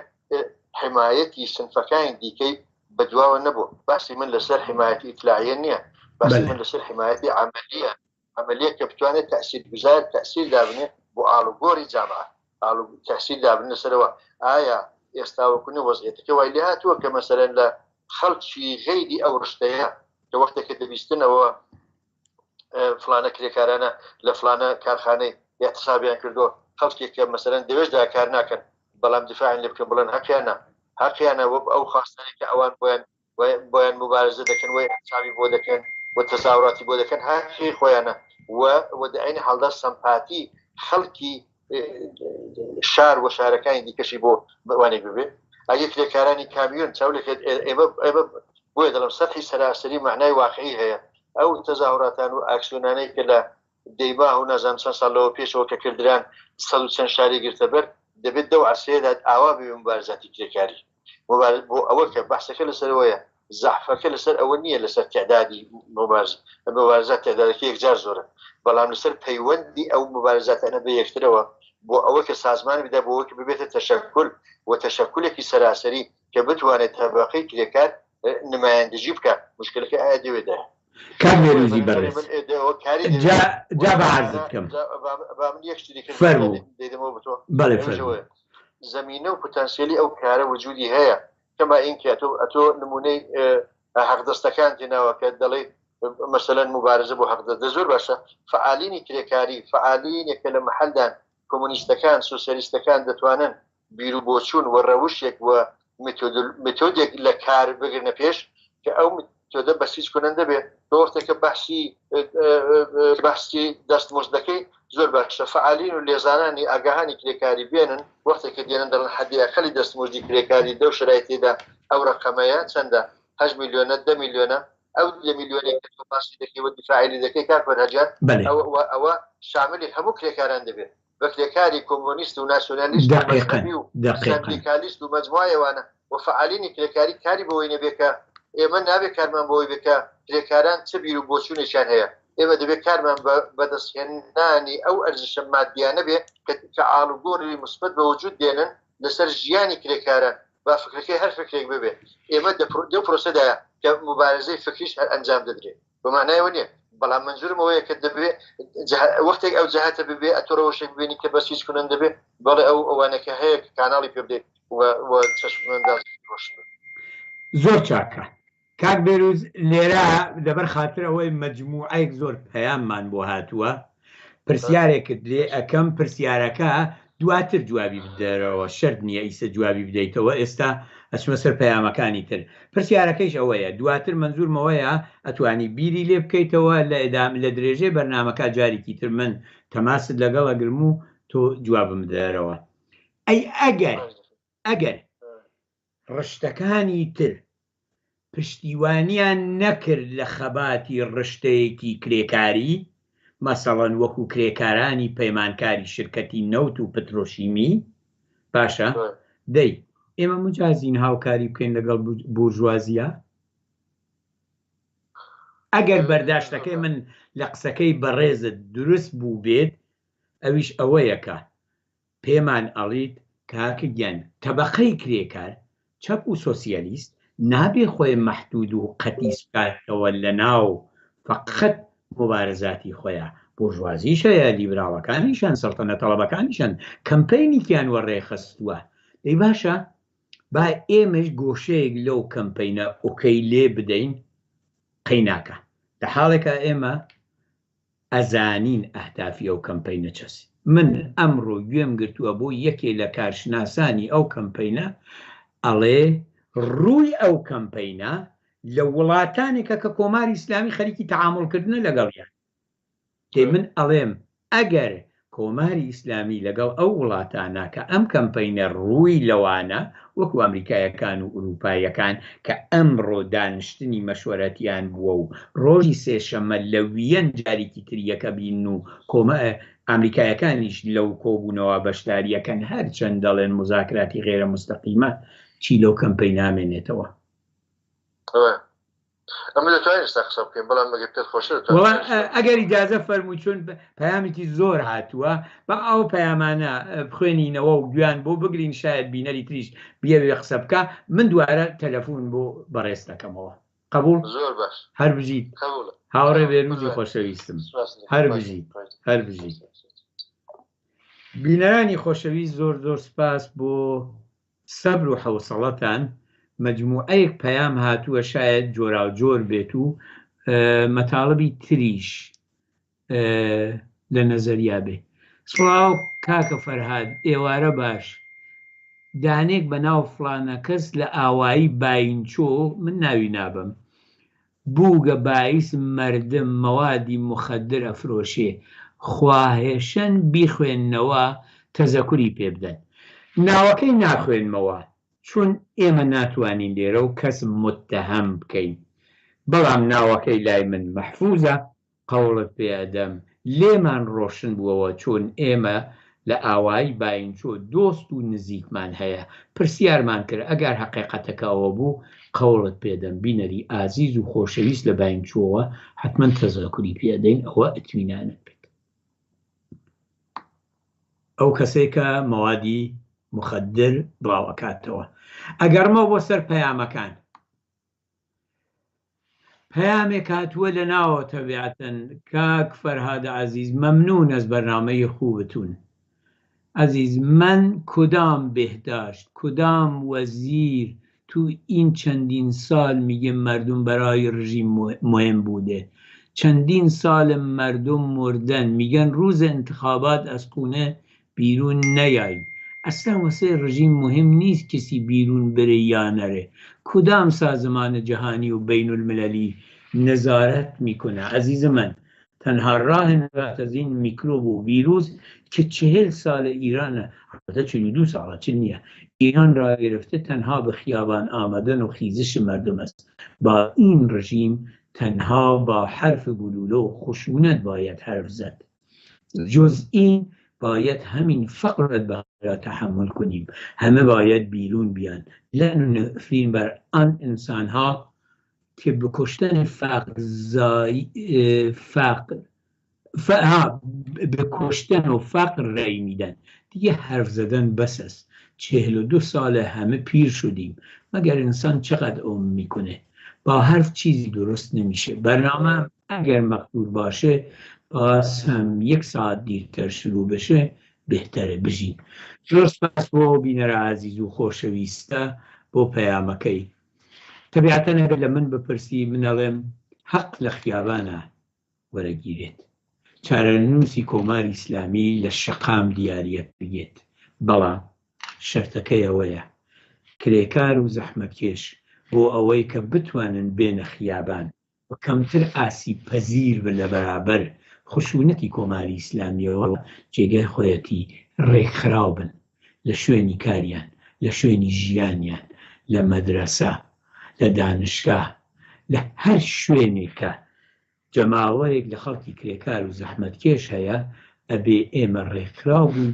حمایەتی سنفەکانی دیکەی بەدواوە نەبوو. باسی من لەسەر حمایەتی ئیتلاعیە نییە، باسی من لەسەر حمایەتی عەمەلییە، عەمەلیە کە بتوانێت تەئسیرگوزار تەئسیر دابنێ بۆ ئاڵوگۆڕی جامعە، ئاڵو تەئسیر دابنێ لەسەرەوە ئایا ئێستا وەکوو نە وەزعیەتەکە وای لێ هاتووە کە مەسەلەن لە خەڵکی غەیری ئەو ڕشتەیە کە وەختێک کە دەبیستنەوە فلانە کرێکارانە لە فلانە کارخانەی احتسابیان کردو خەڵکێک کە مەسەلەن دەوێشدا کار ناکەن بەڵام دفاعیان لێ بکەن بڵێن هەقیانە هەقیانە وەک ئەو خواستانەی کە ئەوان بۆیان بۆیان مبارزە دەکەن و احتسابی بۆ دەکەن و تەزاوراتی بۆ دەکەن هەقی خۆیانە و و دە عەینی حاڵدا سەمپاتی خەڵکی شار و شارەکانی دیکەشی بۆ وانێک ببێ ئەگە کرێکارانی کامیۆن چاو لێکرد ئێمە ئێمە بۆیە دەڵم سەرحی سەراسەری معنای واقعی هەیە ئەو تەزاهوراتان و ئاکسیۆنانەی کە لە دەیماه و نازانم چەند ساڵ لەوە پێشەوە کە کردران سەد و چەند شاری گرتە بەر دەبێت دەو عەرسەیەدا ئاوا بێ مبارزاتی کرێکاری بۆ ئەوە کە بەحسەکە لەسەرەوەیە زەعفەکە لەسەر ئەوە نییە لەسەر تعدادی مبارزات تعدادەکە یەکجار زۆرە بەڵام لەسەر پەیوەندی ئەو مبارزاتانە بە یەکترەوە بۆ ئەوە کە سازمان بدا بۆ ئەوە کە ببێتە تەشەکول و تەشەکولێکی سەراسەری کە بتوانێت تەبەقەی کرێکار نمایندگی بکات مشکلەکە ئایا دەوێدا کاک مێروزی بەڕێز جا جا بە عەرزت بکەم فەرموو بەڵێ فەرموو زەمینە و پتانسیلی ئەو کارە وجودی هەیە کەما ئینکە ئەتۆ ئەتۆ نمونەی حەقدەستەکان تێناوە کە دەڵێ مەسەلەن مبارزە بۆ حەقدەست دە زۆر باشە فعالینی کرێکاری فعالینێک کە لە محلدان کۆمۆنیستەکان سوسیالیستەکان دەتوانن بیروبۆچوون و ڕەوشێک و مێتۆدێک لە کار بگرنە پێش کە ئەو مێتۆدە بەسیج کنەندە بێ. تۆ وەختێک کە بەحسی بەحسی دەستمزد دەکەی زۆر باشە فەعالین و لێزانانی ئاگاهانی کرێکاری بێنن وەختێک کە دێنن دەڵێن حەدی ئەقەلی دەستمزدی کرێکاری دەو شەرایتێدا ئەو ڕەقەمەیە چەندە هەشت میلیۆنە دە میلیۆنە ئەو دە میلیۆنێک کە تۆ باسی دەکەی و دیفاعی لێ دەکەی کاک فەرهاد جان ئەوە شاملی هەموو کرێکاران دەبێت. بە کرێکاری کۆمۆنیست و ناسیۆنالیست و مەزهەبی و سەندیکالیست و مەجموعەی ئەوانە و فەعالینی کرێکاری کاری بەوەی نەبێ کە ئێمە نابێ کارمان بەوەی بێ کە کرێکاران چ بیر و بۆچوونێکیان هەیە ئێمە دەبێ کارمان بە بەدەستهێنانی ئەو ئەرزشە مادیانە بێ کە ئاڵوگۆڕی موسبەت بە وجود دێنن لەسەر ژیانی کرێکاران با فکرەکەی هەر فکرێک ببێ ئێمە دەو پرۆسەدایە کە موبارزەی فکریش هەر ئەنجام دەدرێ. بە مانای ئەوە نییە بەڵام منزورم ئەوەیە کە دەبێ وەختێک ئەو جەهەتە ببێ ئەتۆ ڕەوشێک ببینی کە بەس هیچ کنن دەبێ بەڵێ ئەو ئەوانەکە هەیە کە کاناڵی پێ بدەیت و چەشمەنداز ڕۆشن بێت. زۆر چاکە کاک بێروز لێرە لەبەر خاتر ئەوەی مەجموعەیەک زۆر پەیاممان بۆ هاتووە پرسیارێکت لێ ئەکەم پرسیارەکە دواتر جوابی بدەرەوە شەرت نییە ئیسە جوابی بدەیتەوە ئێستا ئەچمە سەر پەیامەکانی تر پرسیارەکەیش ئەوەیە دواتر مەنزورم ئەوەیە ئەتوانی بیری لێ بکەیتەوە لە ئێدام لە درێژەی بەرنامەکە جاریکی تر من تەماست لەگەڵ ئەگرم و تۆ جوابم بدەرەوە ئەی ئەگەر ئەگەر ڕشتەکانی تر پشتیوانیان نەکرد لە خەباتی ڕشتەیەکی کرێکاری، مەسەڵەن وەکو کرێکارانی پەیمانکاری شرکەتی نەوت و پترۆشیمی، باشە دەی ئێمە مجازین هاوکاری بکەین لەگەڵ بورژوازیا؟ ئەگەر بەرداشتەکەی من لە قسەکەی بەڕێزت دروست بووبێت ئەویش ئەوەیە کە پێمان ئەڵیت کاکە گیان تەبەقەی کرێکار، چەپ و سۆسیالیست نابێ خۆی مەحدود و قەتیس بکاتەوە لەناو فەقەت موبارزاتی خۆیا، بورژوازیش هەیە، لیبراڵەکانیش هەن، سەڵتەنەتەڵەبەکانیش هەن، کەمپەینیکیان وەڕێ خستووە، دەی باشە با ئێمەش گۆشەیەک لەو کەمپەینە ئۆکەی لێ بدەین قەیناکا، لە حاڵێکا ئێمە ئەزانین ئەهدافی ئەو کەمپەینە چەس. من ئەمڕۆ گوێم گرتووە بۆ یەکێ لە کارشناسانی ئەو کەمپەینە ئەڵێ ڕووی ئەو کەمپەینە لە وڵاتانێکە کە کۆماری ئیسلامی خەریکی تەعاموڵ کردنە لەگەڵیان. دەی من ئەڵێم ئەگەر کۆماری ئیسلامی لەگەڵ ئەو وڵاتانە کە ئەم کەمپەینە ڕووی لەوانە وەکو ئەمریکایەکان و ئورووپایەکان کە ئەمڕۆ دانشتنی مەشوەرەتیان بووە و ڕۆژی سێشەممە لە ویەن جاریکی تر یەکە بین و کۆمە ئامریکایەکانیش لەو کۆبوونەوە بەشداریەکەن هەرچەند دەڵێن موزاکراتی غێرە موستەقیمە. چی لەو کەمپەی نامێنێتەوە. ئەمە دەتوانین ئێستا قسە بکەین بەڵام ئەگەر پێت خۆشە دەتوانین وەڵا قسە بکەین. ئەگەر ئیجازە فەرمووی چون پەیامێکی زۆر هاتووە با ئەو پەیامانە بخوێنینەوە و گوێیان بۆ بگرین شاید بینەری تریش بیەوێ قسە بکا من دوارە تەلەفون بۆ بەڕێز دەکەمەوە قبوڵ زۆر باش هەر بژیت قبوڵە هاوڕێ بێروزی خۆشەویستم سپاس دەکەم. هەر باش بژیت باش. هەر بژیت بینەرانی خۆشەویست زۆر زۆر سپاس بۆ سەبر و حەوسەڵەتان، مەجموعەیەک پەیام هاتووە شایەد جۆراوجۆر بێت و مەتاڵبی تریش لە نەزەریا بێ. سڵاو کاکە فەرهاد ئێوارە باش دانێک بە ناو فڵانە کەس لە ئاوایی باینچۆ من ناوی نابەم بووگە بایس مەردم مەوادی موخەدر ئەفرۆشێ خواهێشەن بیخوێننەوە تەزەکوری پێ بدەن ناوەکەی ناخوێنمەوە چون ئێمە ناتوانین لێرە و کەس موتەهەم بکەین بەڵام ناوەکەی لای من مەحفوزە قەوڵت پێ ئەدەم لێمان ڕۆشن بووەوە چۆن ئێمە لە ئاوایی باینچۆ دۆست و نزیکمان هەیە پرسیارمان کرد ئەگەر هەقیقەتەکە ئەوە بوو قەوڵت پێ دەم بینەری ئازیز و خۆشەویست لە باینچۆوە حەتمەن تەزەکوری پێ ئەدەین ئەوە ئیتمینانت بێت ئەو کەسەی کە مەوادی مخدر بڵاو ئەکاتەوە ئەگەڕمەوە بۆ سەر پەیامەکان پەیامێک هاتووە لە ناوە تەبیعەتەن کاک فەرهاد عەزیز مەمنون از برنامه خوبتون عزیز من کدام بهداشت کدام وزیر تو این چندین سال میگه مردم برای رژیم مهم بوده چندین سال مردم مردن میگن روز انتخابات از خونه بیرون نیاین اصلا واسه رژیم مهم نیست کسی بیرون بره یا نره کدام سازمان جهانی و بین المللی نظارت میکنه عزیز من تنها راه نجات از این میکروب و ویروس که چهل سال ایران البته 42 ساله چه نیه ایران را گرفته تنها به خیابان آمدن و خیزش مردم است با این رژیم تنها با حرف گلوله و خشونت باید حرف زد جز این باید همین فقر را تحمل کنیم همه باید بیرون بیان لن نفرین بر آن انسان ها که به کشتن فقر زای فقر ف... ها به کشتن و فقر رأی میدن دیگه حرف زدن بس است 42 سال همه پیر شدیم مگر انسان چقدر عمر میکنه با حرف چیزی درست نمیشه برنامه اگر مقدور باشه باز هم یک ساعت دیرتر شروع بشه بهتره بژین. زۆر سپاس بۆ بینەرە ئازیز و خۆشەویستە بۆ پەیامەکەی. تەبیعەتەن ئەگەر لە من بپرسی من ئەڵێم هەق لە خیابانا وەرەگیرێت. چارەنووسی کۆماری ئیسلامی لە شەقام دیاریەکریێت. بەڵام شەرتەکەی ئەوەیە کرێکار و زەحمەتکێش بۆ ئەوەی کە بتوانن بێنە خیابان، و کەمتر ئاسیب پەزیر بن لە بەرابەر خشونەتی کۆماری ئیسلامیەوە جێگای خۆیەتی ڕێکخراو بن لە شوێنی کاریان، لە شوێنی ژیانیان، لە مەدرەسە، لە دانشگا، لە هەر شوێنێک کە جەماوەرێک لە خەڵکی کرێکار و زەحمەتکێش هەیە ئەبێ ئێمە ڕێکخراو بین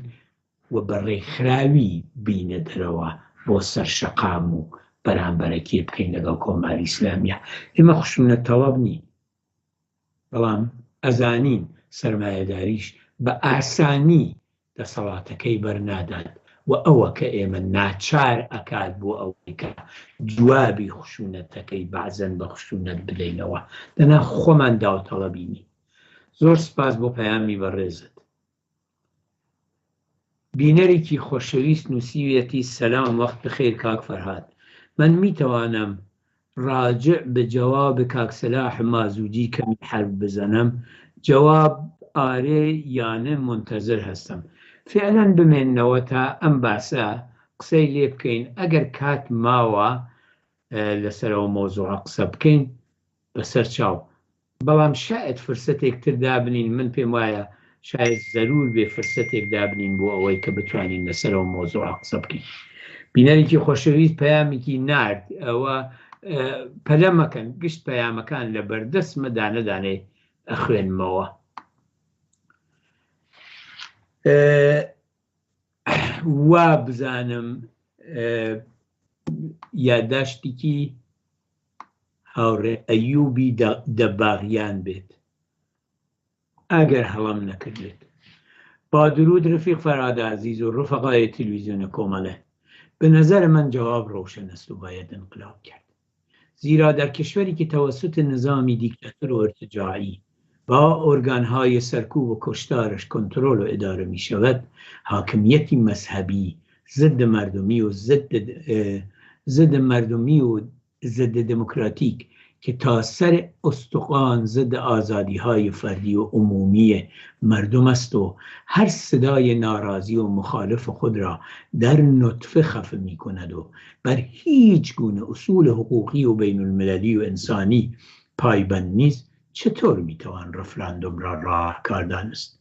و بە ڕێکخراوی بینە دەرەوە بۆ سەر شەقام و بەرامبەرەکێ بکەین لەگەڵ کۆماری ئیسلامیە. ئێمە خشونەت تەڵەب نین، بەڵام ئەزانین سەرمایەداریش بە ئاسانی دەسەڵاتەکەی بەرنادات و ئەوە کە ئێمە ناچار ئەکات بۆ ئەوەی کە جوابی خشونەتەکەی بەعزەن بە خشونەت بدەینەوە، دەنا خۆمان داوتەڵەبی نین. زۆر سپاس بۆ پەیامی بەڕێزت. بینەرێکی خۆشەویست نووسیویەتی سلام وقت بخیر کاک فرهاد من میتوانم راجع به جواب کاک سلاح مازوجی کمی حرف بزنم جواب آره یا نه منتظر هستم فعلا بمێننەوە تا ئەم باسە قسەی لێ بکەین ئەگەر کات ماوە لەسەر ئەو مەوزوعە قسە بکەین بەسەر چاو بەڵام شاید فرسەتێک تر دابنین من پێم وایە شاید زەرور بێ فرسەتێک دابنین بۆ ئەوەی کە بتوانین لەسەر ئەو مەوزوعە قسە بکەین بینەرێکی خۆشەویست پەیامێکی نارد ئەوە پەلە مەکەن گشت پەیامەکان لە بەردەستمە دانە دانەی ئەخوێنمەوە وا بزانم. یاداشتێکی هاوڕێ ئەیوبی دەباغیان بێت ئەگەر هەڵەم نەکردبێت. با درود رفیق فرهاد عزیز و رفقای تلویزیون کومله به نظر من جواب روشن است و باید انقلاب کرد زیرا در کشوری که توسط نظامی دیکتاتور و ارتجاعی با ارگانهای سرکوب و کشتارش کنترل و اداره می شود حاکمیتی مذهبی ضد مردمی و ضد ضد مردمی و ضد دموکراتیک که تا سر استخوان ضد آزادی های فردی و عمومی مردم است و هر صدای ناراضی و مخالف خود را در نطفه خفه می کند و بر هیچ گونه اصول حقوقی و بین المللی و انسانی پایبند نیست چطور میتوان رفراندوم را راهکار دانست؟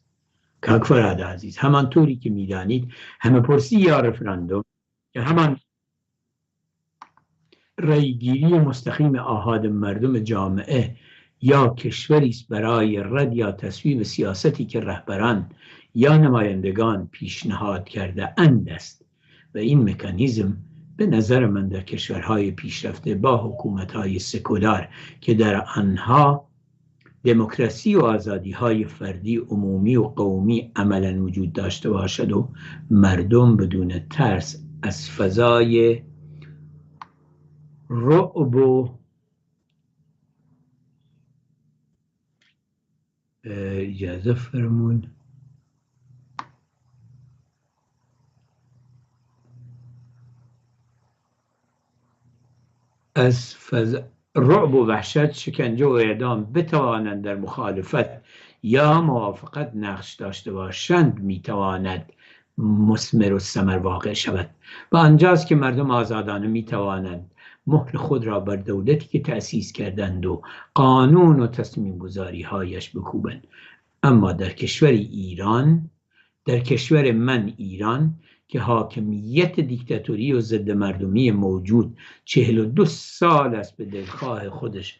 کاک فەرهاد عزیز هەمانطوری که میدانید همه‌پرسی یا رفراندوم که همان رأیگیری مستقیم آحاد مردم جامعه یا کشوری است برای رد یا تصویب سیاستی که رهبران یا نمایندگان پیشنهاد کرده اند است و این مکانیزم به نظر من در کشورهای پیشرفته با حکومت‌های سکولار که در آنها دموکراسی و آزادی‌های فردی، عمومی و قومی عملا وجود داشته باشد و مردم بدون ترس از فضای رعب و اجازه فرمون از فض... رعب و وحشت شکنجه و اعدام بتوانند در مخالفت یا موافقت نقش داشته باشند میتواند مثمر و ثمر واقع شود و آنجاست که مردم آزادانه میتوانند مهر خود را بر دولتی که تأسیس کردند و قانون و تصمیم گذاری هایش بکوبند. اما در کشور ایران، در کشور من ایران که حاکمیت دیکتاتوری و ضد مردمی موجود 42 سال است به دلخواه خودش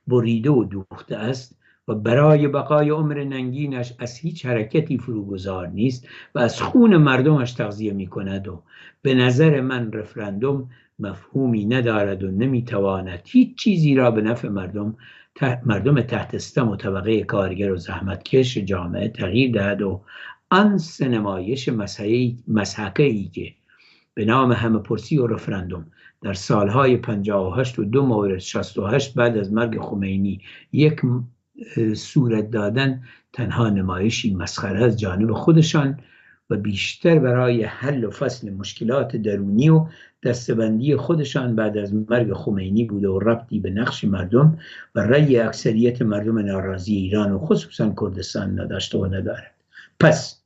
بریده و دوخته است و برای بقای عمر ننگینش از هیچ حرکتی فروگذار نیست و از خون مردمش تغذیه می کند و به نظر من رفراندوم مفهومی ندارد و نمیتواند هیچ چیزی را به نفع مردم تحت ستم و طبقه کارگر و زحمتکش جامعه تغییر دهد و آن سه نمایش مضحکه‌ای که به نام همه‌پرسی و رفراندوم در سالهای 58 و دو مورد 68 بعد از مرگ خمینی یک صورت دادن تنها نمایشی مسخره از جانب خودشان و بیشتر برای حل و فصل مشکلات درونی و دستبندی خودشان بعد از مرگ خمینی بوده و ربطی به نقش مردم و رأی اکثریت مردم ناراضی ایران و خصوصا کردستان نداشته و ندارد. پس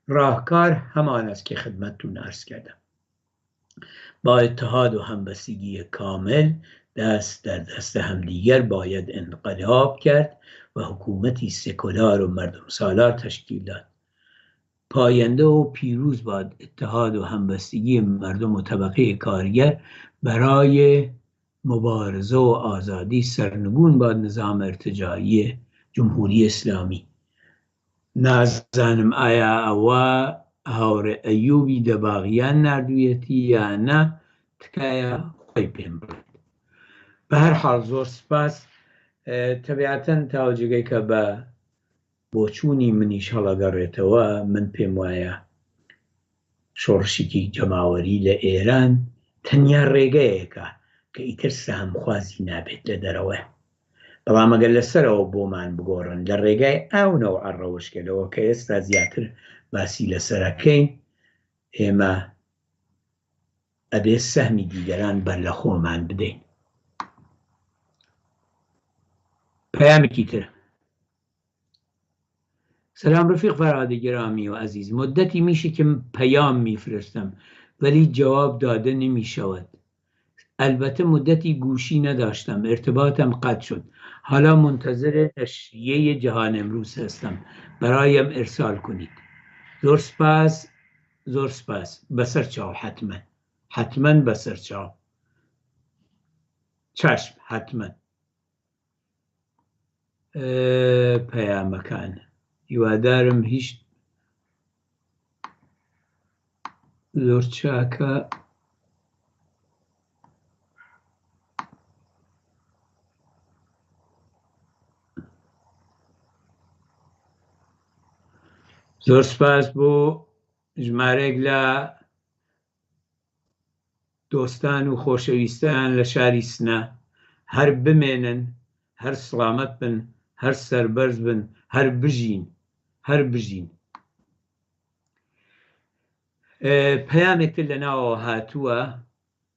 راهکار همان است که خدمتتون عرض کردم. با اتحاد و همبستگی کامل دست در دست همدیگر باید انقلاب کرد و حکومتی سکولار و مردم سالار تشکیل داد. پاینده و پیروز باد اتحاد و همبستگی مردم و طبقه کارگر برای مبارزه و آزادی. سرنگون باد نظام ارتجاعی جمهوری اسلامی. نازانم ئایا ئەوە هاوڕێ ئەیوبی دەباغیان ناردوویەتی یا نا، تکایە خۆی پێم بڵێت. بە هەر حاڵ زۆر سپاس. تەبیعەتەن تاوە جێگەی کە بە بۆچوونی منیش هەڵەگەڕێتەوە، من پێم وایە شۆڕشێکی جەماوەری لە ئێران تەنیا ڕێگەیەکە کە ئیتر سەهمخوازی نابێت لە دەرەوە. بەڵام ئەگەر لەسەرەوە بۆمان بگۆڕن لە ڕێگای ئەو نەوعە ڕەوشگەلەوە کە ئێستا زیاتر باسی لەسەرەکەین، ئێمە ئەبێ سەهمی دیگەران بەر لە خۆمان بدەین. پەیامێکی تر. سلام رفیق فرهاد گرامی و عزیز، مدتی میشه که پیام میفرستم ولی جواب داده نمیشود. البته مدتی گوشی نداشتم، ارتباطم قطع شد. حالا منتظر نشریه جهان امروز هستم، برایم ارسال کنید. زۆر سپاس، زۆر سپاس. بەسەر چاو، حتما حتما بەسەر چاو، چشم، حتما. پەیامەکان هیوادارم هیچ زۆر چاکە. زۆر سپاس بۆ ژمارەیەک لە دۆستان و خۆشەویستان لە شاری سنە هەر بمێنن، هەر سڵامەت بن، هەر سەربەرز بن، هەر بژین، هەر بژین. پەیامێکتر لە ناوەوە هاتووە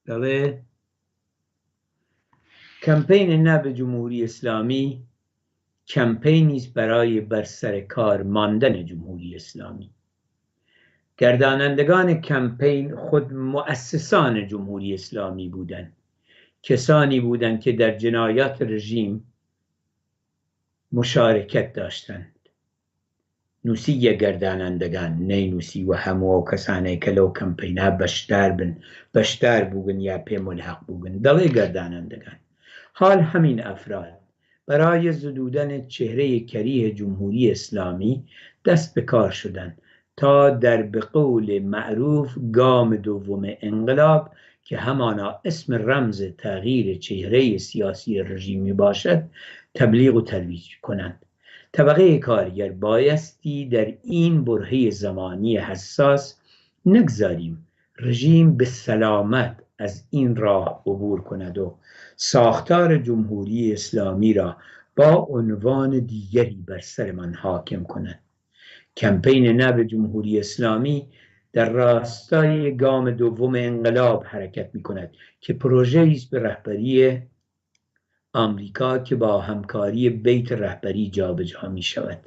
دەڵێ کەمپەین نا به جمهوری اسلامی کمپینی است برای بر سر کار ماندن جمهوری اسلامی گردانندگان کمپین خود مؤسسان جمهوری اسلامی بودند کسانی بودند که در جنایات رژیم مشارکت داشتند نووسییە گەردانەندەگان نەینووسیوە هەموو ئەو کەسانەی کە لەو کەمپەینە بەشدار بن بەشدار بووگن یا پێ مولحەق بووگن دەڵێ گەردانەندەگان حال همین افراد برای زدودن چهره کریه جمهوری اسلامی دست به کار شدند تا در به قول معروف گام دوم انقلاب که همانا اسم رمز تغییر چهره سیاسی رژیم می باشد تبلیغ و ترویج کنند طبقه کارگر بایستی در این برهه زمانی حساس نگذاریم رژیم به سلامت از این راه عبور کند و ساختار جمهوری اسلامی را با عنوان دیگری بر سرمان حاکم کند. کمپین نه به جمهوری اسلامی در راستای گام دوم انقلاب حرکت می کند که پروژه‌ای است به رهبری آمریکا که با همکاری بیت رهبری جابجا می شود.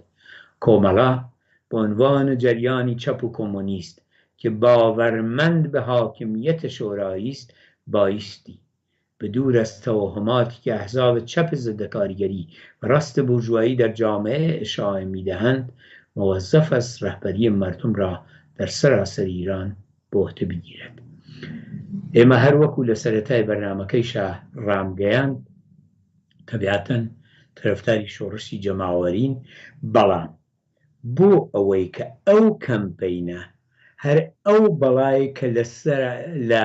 کوملا به عنوان جریانی چپ و کمونیست که باورمند به حاکمیت شورایی است بایستی به دور از توهماتی که احزاب چپ ضد کارگری و راست بورژوایی در جامعه اشاعه میدهند موظف است رهبری مردم را در سراسر ایران بە عهدە بگیرێت. ئێمە هەر وەکو لە سەرەتای بەرنامەکەیشا ڕامگەیاند تەبیعەتەن تەرەفداری شۆڕشی جەماوەرین، بەڵام بۆ ئەوەی کە ئەو کەمپەینە هەر ئەو بەڵای کە لە لە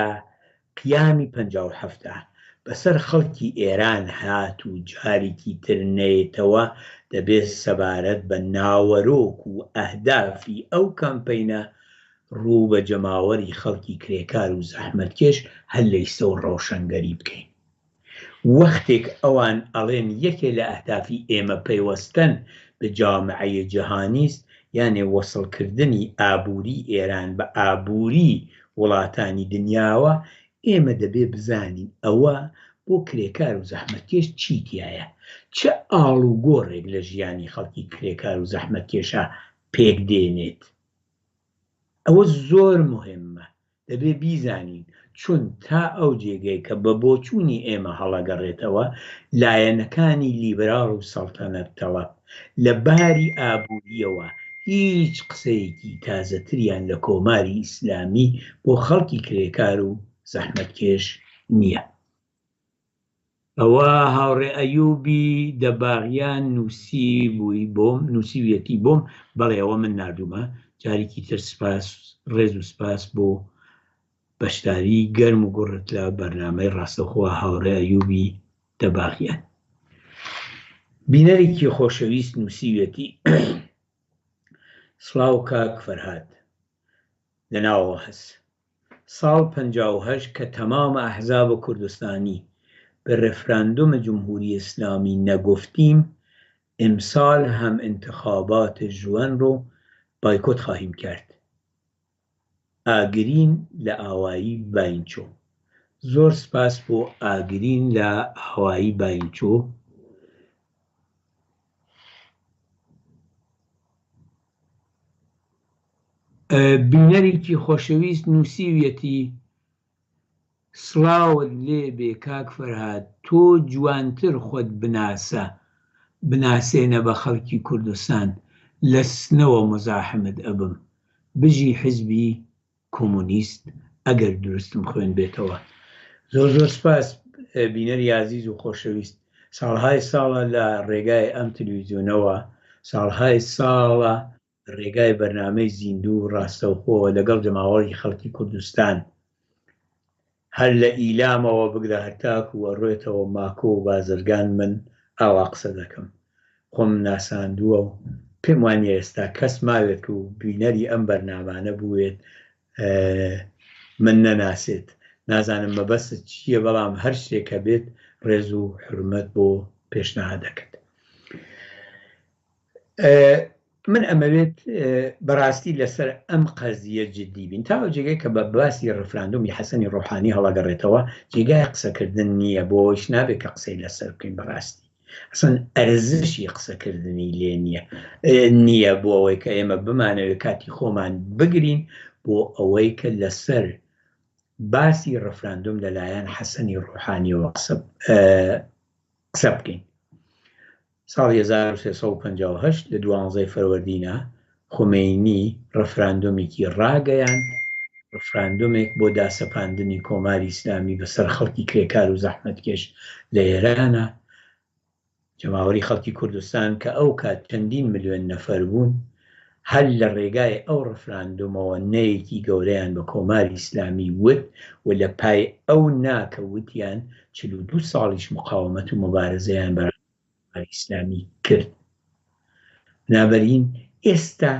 قیامی 57 بەسەر خەڵکی ئێران هات و جارێکی تر نەیەتەوە دەبێ سەبارەت بە ناوەرۆک و ئەهدافی ئەو کەمپەینە ڕوو بە جەماوەری خەڵکی کرێکار و زەحمەتکێش هەر لە ئیستەوە ڕەوشەنگەری بکەین. وەختێک ئەوان ئەڵێن یەکێ لە ئەهدافی ئێمە پەیوەستەن بە جامعەێ جەهانیست یانێ وەسڵ کردنی ئابووری ئێران بە ئابووری وڵاتانی دنیاوە، ئێمە دەبێ بزانین ئەوە بۆ کرێکار و زەحمەتکێش چی تیایە؟ چ ئاڵوگۆڕێک لە ژیانی خەڵکی کرێکار و زەحمەتکێشا پێک دێنێت؟ ئەوە زۆر موهیمە دەبێ بیزانین چون تا ئەو جێگەی کە بە بۆچوونی ئێمە هەڵەگەڕێتەوە لایەنەکانی لیبراڵ و سەڵتەنەت تەڵەب لە باری ئابوورییەوە هیچ قسەیەکی تازەتریان لە کۆماری ئیسلامی بۆ خەڵکی کرێکار و زەحمەتکێش نییە. ئەوە هاوڕێ ئەیوبی دەباغیان نووسیبووی بۆم، نووسیویەتی بۆم، بەڵێ ئەوە من ناردوومە، جارێکی تر سپاس، ڕێز و سپاس بۆ بەشداری گەرم و گوڕت لە بەرنامەی ڕاستەوخۆ هاوڕێ ئەیوبی دەباغیان. بینەرێکی خۆشەویست نووسیویەتی سڵاو کاک فەرهاد لە ناوەوە هەس. ساڵ 58 کە تمام احزاب کوردستانی به رفراندوم جمهوری اسلامی نگفتیم امسال هم انتخابات ژوئن رو بایکوت خواهیم کرد. ئاگرین لە ئاوایی باینچۆ. زۆر سپاس بۆ ئاگرین لە ئاوایی باینچۆ. بینەرێکی خۆشەویست نووسیویەتی، سڵاوت لێ بێ کاک فەرهاد تۆ جوانتر خۆت بناسە بناسێنە بە خەڵکی کوردستان لە سنەوە مزاحمت ئەبم بژی حزبی کۆمۆنیست ئەگەر دروستم خوێندبێتەوە زۆر زۆر سپاس بینەری ئازیز و خۆشەویست ساڵهای ساڵە لە ڕێگای ئەم تلویزیۆنەوە ساڵهای ساڵە ڕێگای بەرنامەی زیندوو و ڕاستەوخۆوە لەگەڵ جەماوەری خەڵکی کوردستان هەر لە ئیلامەوە بگرە هەتاکوو ئەڕۆێتەوە ماکۆ و بازرگان من ئاوا قسە دەکەم خۆم ناساندووە و. پێم وانیە ئێستا کەس ماوێت و بینەری ئەم بەرنامانە بووێت من نەناسێت. نازانم مەبەستت چییە بەڵام هەر شتێک کە بێت ڕێز و حورمەت بۆ پێشنهادەکەت. من ئەمەوێت بەڕاستی لەسەر ئەم قەزیە جدی بین تا ئەو جێگەی کە بە باسی ڕفراندۆمی حەسەنی ڕۆحانی هەڵەگەڕێتەوە جێگای قسەکردن نییە بۆ ئەویش نابێت کە قسەی لەسەر بکەین بەڕاستی ئەسڵەن ئەرزشی قسەکردنی لێ نییە نییە بۆ ئەوەی کە ئێمە بمانەوێت کاتی خۆمان بگرین بۆ ئەوەی کە لەسەر باسی ڕفراندۆم لەلایەن حەسەنی ڕۆحانیەوە قسە قسە بکەین. ساڵی 1358 لە دوانزەی فەروەردینە خومەینی ڕفراندۆمێکی ڕاگەیاند، ڕفراندۆمێک بۆ داسەپاندنی کۆماری ئیسلامی بەسەر خەڵکی کرێکار و زەحمەتکێش لە ئێرانە. جەماوەری خەڵکی کوردستان کە ئەو کات چەندین ملیۆن نەفەر بوون، هەر لە ڕێگای ئەو ڕفراندۆمەوە نەیەکی گەورەیان بە کۆماری ئیسلامی وت و لە پای ئەو نا کە وتیان 42 ساڵیش مقاومەت و موبارزەیان بەرامبەر کۆماری ئیسلامی کرد. بنابەرین ئێستا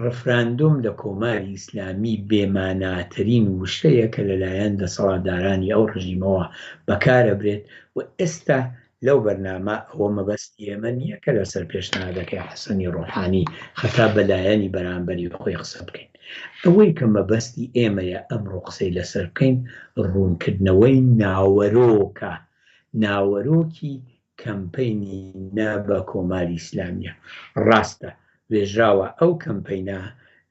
ڕفراندۆم لە کۆماری ئیسلامی بێماناترین وشەیە کە لەلایەن دەسەڵاتدارانی ئەو ڕژیمەوە بەکارەبرێت و ئێستا لەو بەرنامە ئەوە مەبەستی ئێمە نییە کە لەسەر پێشنهادەکەی حەسەنی ڕۆحانی خەتاب بە لایەنی بەرامبەری خۆی قسە بکەین. ئەوەی کە مەبەستی ئێمەیە ئەمڕۆ قسەی لەسەر بکەین ڕوونکردنەوەی ناوەرۆکە، ناوەرۆکی کەمپەینی نا بە کۆماری ئیسلامیە. ڕاستە وێژراوە ئەو کەمپەینە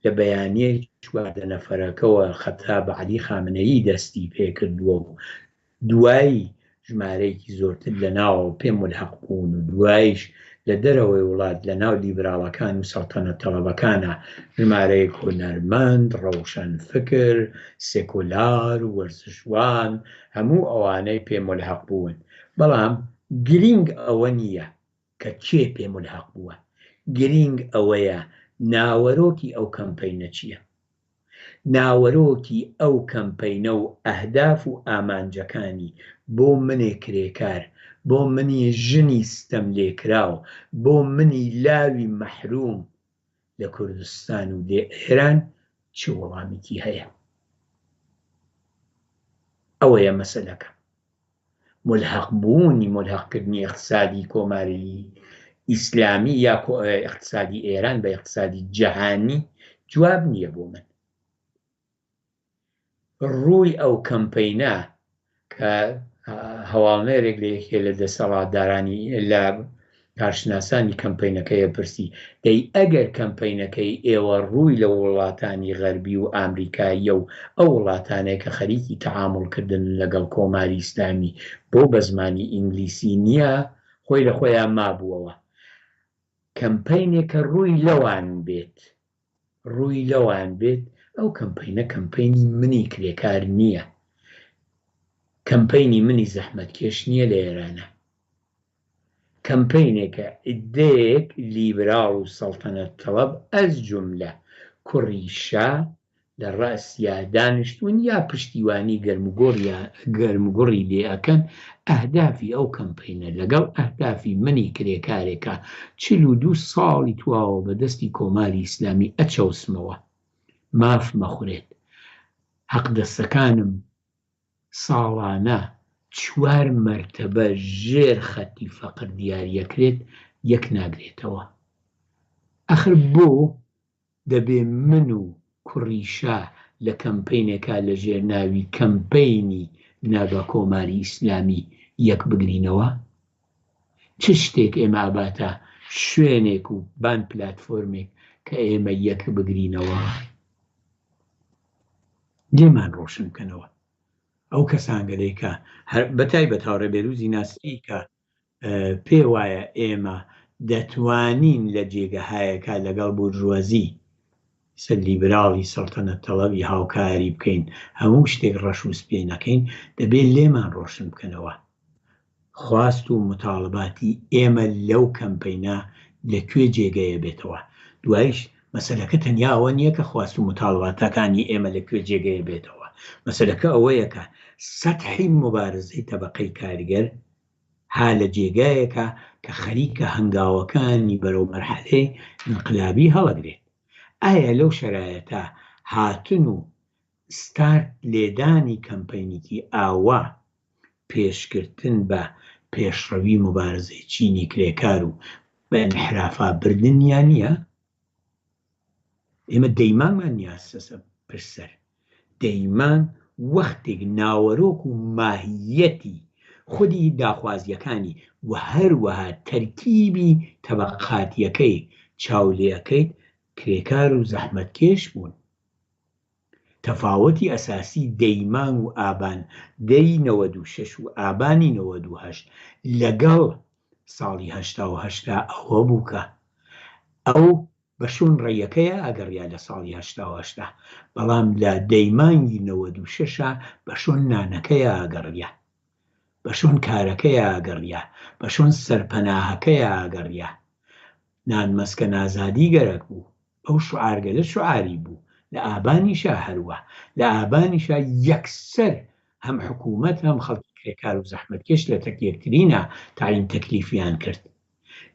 لە بەیانیەی 14 نەفەرەکەوە خەتاب عەلی خامنەیی دەستی پێکردووە و دوایی ژمارەیەکی زۆرتر لە ناوەوە پێ مولحەق بوون و دواییش لە دەرەوەی وڵات لە ناو لیبراڵەکان و سەڵتەنەت تەڵەبەکانا ژمارەیەک هونەرمەند، ڕەوشەنفکر، سێکۆلار، وەرزشوان هەموو ئەوانەی پێ مولحەق بوون. بەڵام گرینگ ئەوە نییە کە کێ پێ مولحەق بووە، گرینگ ئەوەیە ناوەرۆکی ئەو کەمپەینە چییە. ناوەرۆکی ئەو کەمپەینە و ئەهداف و ئامانجەکانی بۆ منێ کرێکار، بۆ منی ژنی ستەملێکراو، بۆ منی لاوی مەحروم لە کوردستان و لە ئێران چ وەڵامیکی هەیە؟ ئەوەیە مەسەلەکە. مولحەق بوونی مولحەق کردنی ئیقتسادی کۆماری ئیسلامی یا ئیقتسادی ئێران بە ئیقتسادی جەهانی جواب نییە بۆ من. ڕووی ئەو کەمپەینە کە هەواڵنێرێک لە یەکێ لە دەسەڵاتدارانی لە کارشناسانی کەمپەینەکەیە پرسی، دەی ئەگەر کەمپەینەکەی ئێوە ڕووی لە وڵاتانی غەربی و ئامریکاییە و ئەو وڵاتانەیە کە خەریکی تەعاموڵ کردنن لەگەڵ کۆماری ئیسلامی بۆ بە زمانی ئینگلیسی نییە خۆی لە خۆیا مابووەوە کەمپەینێکە ڕووی لەوان بێت ڕووی لەوان بێت ئەو کەمپەینە کەمپەینی منی کرێکار نییە کەمپەینی منی زەحمەتکێش نییە لە ئێرانە کەمپەینێکە عیددەیەک لیبراڵ و سەڵتەنەت تەڵەب ئەز جوملە کوڕی شا لە ڕەئسیا دانیشتوون یا پشتیوانی گەرموگوڕی لێ ئەکەن، ئەهدافی ئەو کەمپەینە لەگەڵ ئەهدافی منی کرێکارێکا 42 ساڵی تواوە بە دەستی کۆماری ئیسلامی ئەچەوسمەوە مافم ئەخورێت حەقدەستەکانم ساڵانە چوار مەرتەبە ژێر خەتی فەقر دیاریەکرێت یەک ناگرێتەوە ئەخر بۆ دەبێ من و کوڕی شا لە کەمپەینێکا لە ژێر ناوی کەمپەینی نا بە کۆماری ئیسلامی یەک بگرینەوە؟ چ شتێک ئێمە ئەباتە شوێنێک و بان پلاتفۆرمێک کە ئێمە یەک بگرینەوە؟ لێمان ڕۆشن بکەنەوە ئەو کەسانگەلەی کە هەر بەتایبەت هاوڕێ بێروزی ناسری کە پێ وایە ئێمە دەتوانین لە جێگەهایەکا لەگەڵ بورژوازی سەر لیبراڵی سەڵتەنەت تەڵەبی هاوکاری بکەین هەموو شتێک ڕەش و سپێ نەکەین دەبێ لێمان ڕۆشن بکەنەوە خواست و موتاڵباتی ئێمە لەو کەمپەینە لە کوێ جێگەیە بێتەوە؟ دوایش مەسەلەکە تەنیا ئەوە نییە کە خواست و موتاڵباتەکانی ئێمە لە کوێ جێگەیە بێتەوە، مەسەلەکە ئەوەیە کە سەتحی موبارزەی تەبەقەی کارگەر. ها لە جێگایەکا کە خەریکە هەنگاوەکانی بەرەو مەرحەلەی ئینقلابی هەڵەگرێت. ئایا لەو شەرایەتە هاتن و ستارت لێدانی کەمپەینیکی ئاوا پێشگرتن بە پێشڕەوی موبارزەی چینی کرێکار و بە ئینحرافا بردنیا نیە؟ ئێمە دەیمانمان نیاسەسە پرسەر دەیمان وەختێک ناوەرۆک و ماهیەتی خودی داخوازیەکانی و هەروەها تەرکیبی تەبەقاتیەکەی چاو لێ ئەکەیت کرێکار و زەحمەتکێش بوون. تەفاوەتی ئەساسی دەی مانگ و ئابان دەی 96 و ئابانی 98 لەگەڵ ساڵی 88 دا ئەوە بوو کە ئەو بە شوون ڕێیەکەیا ئەگەڕیا لە ساڵی 88 دا بەڵام لە دەی مانگی 96 ا بە شوون نانەکەیا ئەگەڕیا بە شوون کارەکەیا ئەگەڕیا بە شوون سەرپەناهەکەیا ئەگەڕیا نان مەسکەن ئازادی گەرەک بوو ئەو شوعارگەلە شوعاری بوو لە ئابانیشا هەروا لە ئابانیشا یەکسەر هەم حکوومەت هەم خەڵکی کرێکار و زەحمەتکێش لە تەک یەکترینا تەعین تەکلیفیان کرد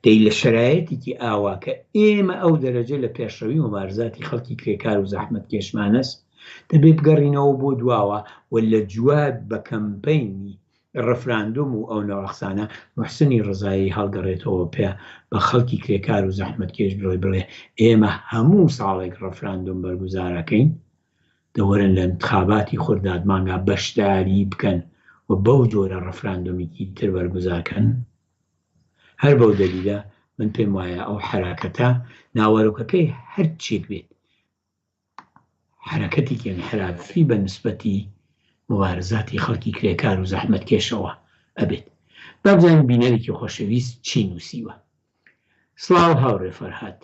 دەی لە شەرایەتێکی ئاوا کە ئێمە ئەو دەرەجە لە پێشڕەوی موبارزاتی خەڵکی کرێکار و زەحمەتکێشمانەس دەبێ بگەڕینەوە بۆ دواوە و لە جواب بە کەمپەینی ڕفراندۆم و ئەو نەوع قسانە موحسنی ڕزایی هەڵگەڕێتەوە پێ بە خەڵکی کرێکار و زەحمەتکێش بڵێ بڵێ ئێمە هەموو ساڵێک ڕفراندۆم بەرگوزارەکەین دە وەرن لە انتخاباتی خورداد مانگا بەشداری بکەن و بەو جۆرە ڕفراندۆمیکی تر بەرگوزارکەن هەر بەو دەلیلە من پێم وایە ئەو حەراکەتە ناوەرۆکەکەی هەرچیەک بێت حەرەکەتێکی ئینحرافی بە نسبەتی موبارزاتی خەڵکی کرێکار و زەحمەتکێشەوە ئەبێت. با بزانین بینەرێکی خۆشەویست چی نووسیوە. سڵاو هاوڕێ فەرهاد.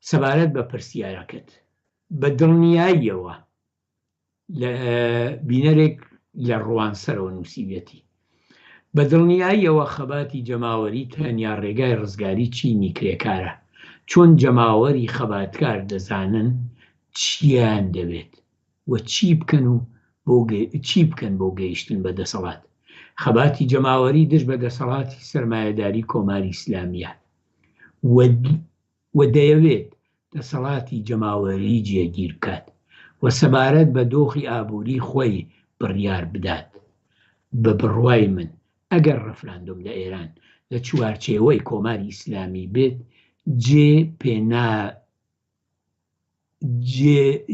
سەبارەت بە پرسیارەکەت، بە دڵنیاییەوە لە بینەرێک لە ڕوانسەرەوە نووسیویەتی، بە دڵنیاییەوە خەباتی جەماوەری تەنیا ڕێگای ڕزگاری چینی کرێکارە، چۆن جەماوەری خەباتکار دەزانن چییان دەوێت و چی بکەن و بۆ چی بکەن بۆ گەیشتن بە دەسەڵات. خەباتی جەماوەری دژ بە دەسەڵاتی سەرمایەداری کۆماری ئیسلامییە و و دەیەوێت دەسەڵاتی جەماوەری جێگیر بکات و سەبارەت بە دۆخی ئابووری خۆی بڕیار بدات. بە بڕوای من ئەگەر ڕفراندۆم لە ئێران لە چوارچێوەی کۆماری ئیسلامی بێت جێ پێ نا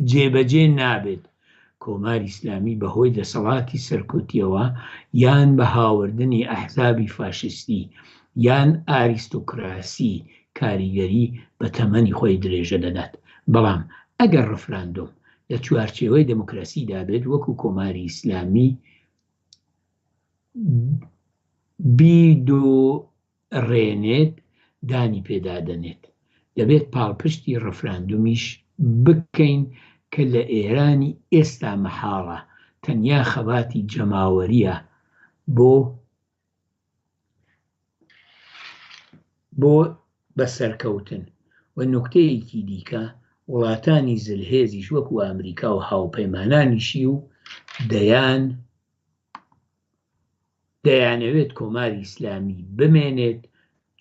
جێبەجێ نابێت، کۆماری ئیسلامی بە هۆی دەسەڵاتی سەرکوتیەوە یان بە هاوردنی ئەحزابی فاشیستی یان ئاریستۆکراسی کاریگەری بە تەمەنی خۆی درێژە دەدات. بەڵام ئەگەر ڕفراندۆم لە چوارچێوەی دێموکراسیدا بێت وەکو کۆماری ئیسلامی بیدۆ ڕێنێت دانی پێدا دەنێت. دەبێت پاڵپشتی ڕفراندومیش بکەین کە لە ئێرانی ئێستا مەحاڵە، تەنیا خەباتی جەماوەریە بۆ بۆ بەسەرکەوتن و نوکتەیەکی دیکە وڵاتانی زلهێزیش وەکو ئامریکا و هاوپەیمانانیشی و دەیان دەیانەوێت کۆماری ئیسلامی بمێنێت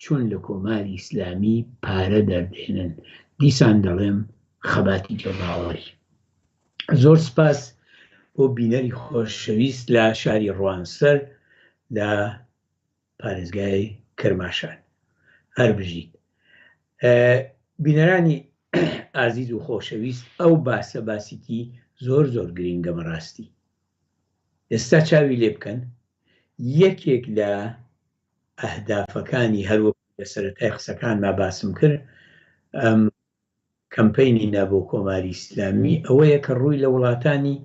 چون لە کۆماری ئیسلامی پارە دەردێنن دیسان دەڵێم خەباتی جەماوەری زۆر سپاس بۆ بینەری خۆشەویست لە شاری ڕوانسەر لە پارێزگای کرماشان هەر بژیت بینەرانی ئازیز و خۆشەویست ئەو باسە باسێکی زۆر زۆر گرینگە بەڕاستی ئێستا چاوی لێ بکەن یەکێک لە ئەهدافەکانی هەروەک لە سەرەتای قسەکانما باسم کرد ئەم کەمپەینی نا بۆ کۆماری ئیسلامی ئەوەیە کە ڕووی لە وڵاتانی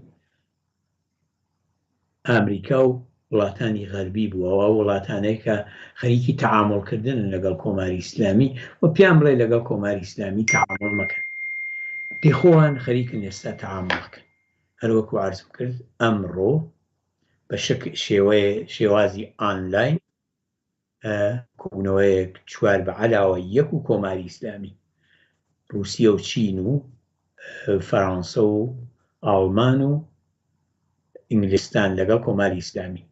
ئامریکا و وڵاتانی غەربی بووە ئەو وڵاتانەی کە خەریکی تەعاموڵکردنن لەگەڵ کۆماری ئیسلامی و پێیان بڵێ لەگەڵ کۆماری ئیسلامی تەعاموڵ مەکەن دەی خۆوان خەریکن ئێستا تەعاموڵەکەن هەروەکو عەرزم کرد ئەمڕۆ بە شک شێوەیە شێوازی ئانلاین کۆبوونەوەیەک چوار بە عەلاوە یەک و کۆماری ئیسلامی ڕووسیە و چین و فەرانسە و ئاڵمان و ئینگلستان لەگەڵ کۆماری ئیسلامی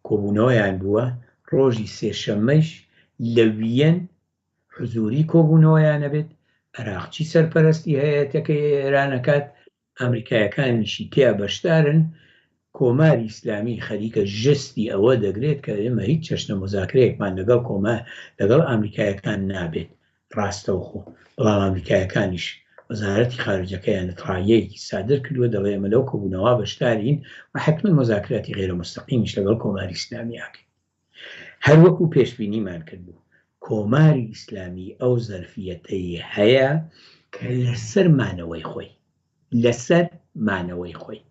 کۆبوونەوەیان بووە. ڕۆژی سێشەممەیش لە ویەن حزووری کۆبوونەوەیان ئەبێت، عەراقچی سەرپەرەستی هەیئەتەکەی ئێران ئەکات، ئامریکایەکانیشی تیا بەشدارن، کۆماری ئیسلامی خەریکە ژستی ئەوە دەگرێت کە ئێمە هیچ چەشنە موزاکرەیەکمان لەگەڵ کۆما لەگەڵ ئامریکایەکان نابێت ڕاستەوخۆ، بەڵام ئامریکایەکانیش وەزارەتی خارجەکەیان ئیتڵاعیەیەکی سادر کردووە دەڵێ ئێمە لەو کۆبوونەوە بەشدارین و حەتمەن موزاکراتی غەیرە موستەقیمیش لەگەڵ کۆماری ئیسلامی ئەکەین. هەر وەکوو پێشبینیمان کردبوو، کۆماری ئیسلامی ئەو زەرفییەتەی هەیە کە لەسەر مانەوەی خۆی، لەسەر مانەوەی خۆی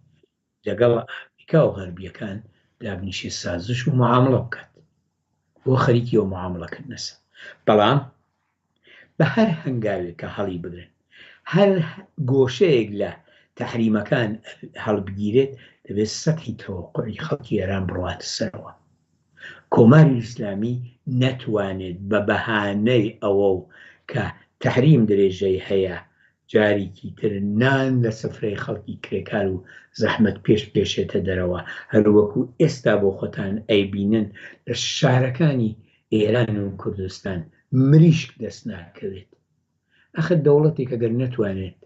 لەگەڵ ئامریکا و غەربییەکان دابنیشێ سازش و معامڵە بکات. بۆ خەریکی ئەو معامڵەکردنەسە. بەڵام بە هەر هەنگاوێک کە هەڵیبگرن، هەر گۆشەیەک لە تەحریمەکان هەڵبگیرێت، دەبێت سەتحی تەوەقوعی خەڵکی ئێران بڕواتە سەرەوە. کۆماری ئیسلامی نەتوانێت بە بەهانەی ئەوە و کە تەحریم درێژەی هەیە، جاریکی تر نان لە سفرەی خەڵکی کرێکار و زەحمەتکێش بکێشێتە دەرەوە، هەروەکو ئێستا بۆ خۆتان ئەیبینن لە شارەکانی ئێران و کوردستان مریشک دەست ناکەوێت. ئەخر دەوڵەتێک ئەگەر نەتوانێت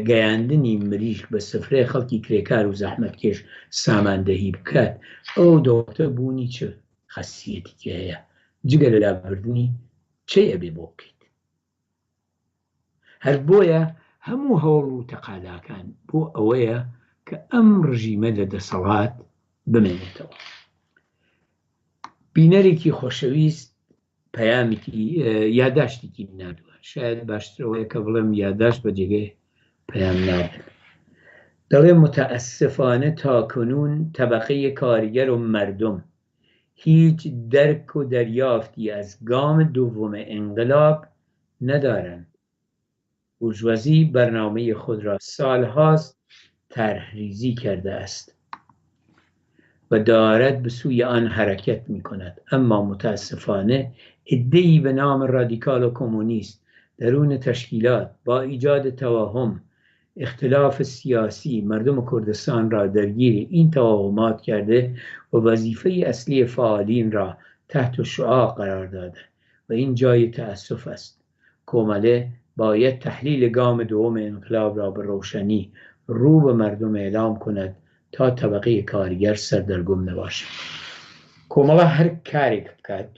گەیاندنی مریشک بە سفرەی خەڵکی کرێکار و زەحمەتکێش ساماندەهی بکات، ئەو دەوڵەتە بوونی چ خەسیەتێکی هەیە جگە لە لابردنی چەی ئەبێ بۆ بکەیت؟ هەر بۆیە هەموو هەوڵ و تەقالاکان بۆ ئەوەیە کە ئەم ڕژیمە لە دەسەڵات بمێنێتەوە. بینەرێکی خۆشەویست پەیامێکی یاداشتێکی ناردووە، شاید باشتر ئەوەیە کە بڵێم یاداشت بە جێگەی پەیام ناردن. دەڵێ متاسفانە تاکنون طبقه کارگر و مردم هیچ درک و دریافتی از گام دوم انقلاب ندارند. بورژوازی برنامه خود را سالهاست طرحریزی کرده است و دارد به سوی آن حرکت می کند، اما متاسفانه عده‌ای به نام رادیکال و کمونیست درون تشکیلات با ایجاد توهم اختلاف سیاسی مردم کردستان را درگیر این توهمات کرده و وظیفه اصلی فعالین را تحت شعاع قرار داده و این جای تأسف است. کومله باید تحلیل گام دوم انقلاب را به روشنی رو به مردم اعلام کند تا طبقه کارگر سەردەرگوم نەباشد. کۆمەڵە هەر کارێک بکات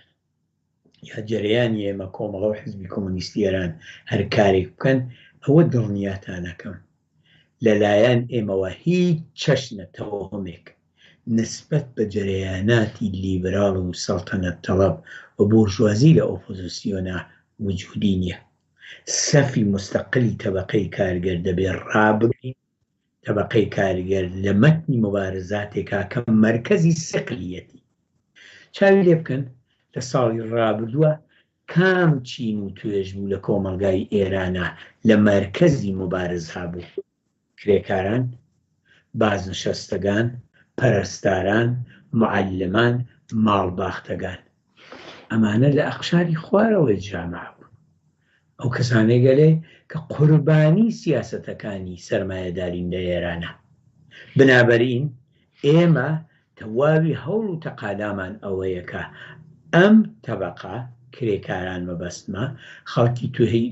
یا جەرەیانی ئێمە کۆمەڵە و حزبی کۆمۆنیستی ئێران هەر کارێک بکەن ئەوە دڵنیاتانەکەم لەلایەن ئێمەوە هیچ چەشنە تەوەهومێک نسبەت بە جەرەیاناتی لیبراڵ و سەڵتەنەت تەڵەب و بۆرژوازی لە ئۆپۆزسیۆنا وجودی نیە. سەفی موستەقلی تەبەقەی کارگەر دەبێ ڕابگرین، تەبەقەی کارگەر لە مەتنی موبارزاتێکا کە مەرکەزی سقلیەتی. چاوی لێ بکەن لە ساڵی ڕابردووا کام چین و توێژ بوو لە کۆمەڵگای ئێرانا لە مەرکەزی موبارزا بوو؟ کرێکاران، بازنشەستەگان، پەرەستاران، موعەلمان، ماڵباختەگان. ئەمانە لە ئەقشاری خوارەوەی جامعە بوون. ئەو کەسانەی گەلێ کە قوربانی سیاسەتەکانی سەرمایەدارین لە ئێرانا. بنابەرین ئێمە تەواوی هەوڵ و تەقالامان ئەوەیە کە ئەم تەبەقە، کرێکاران مەبەستمە، خەڵکی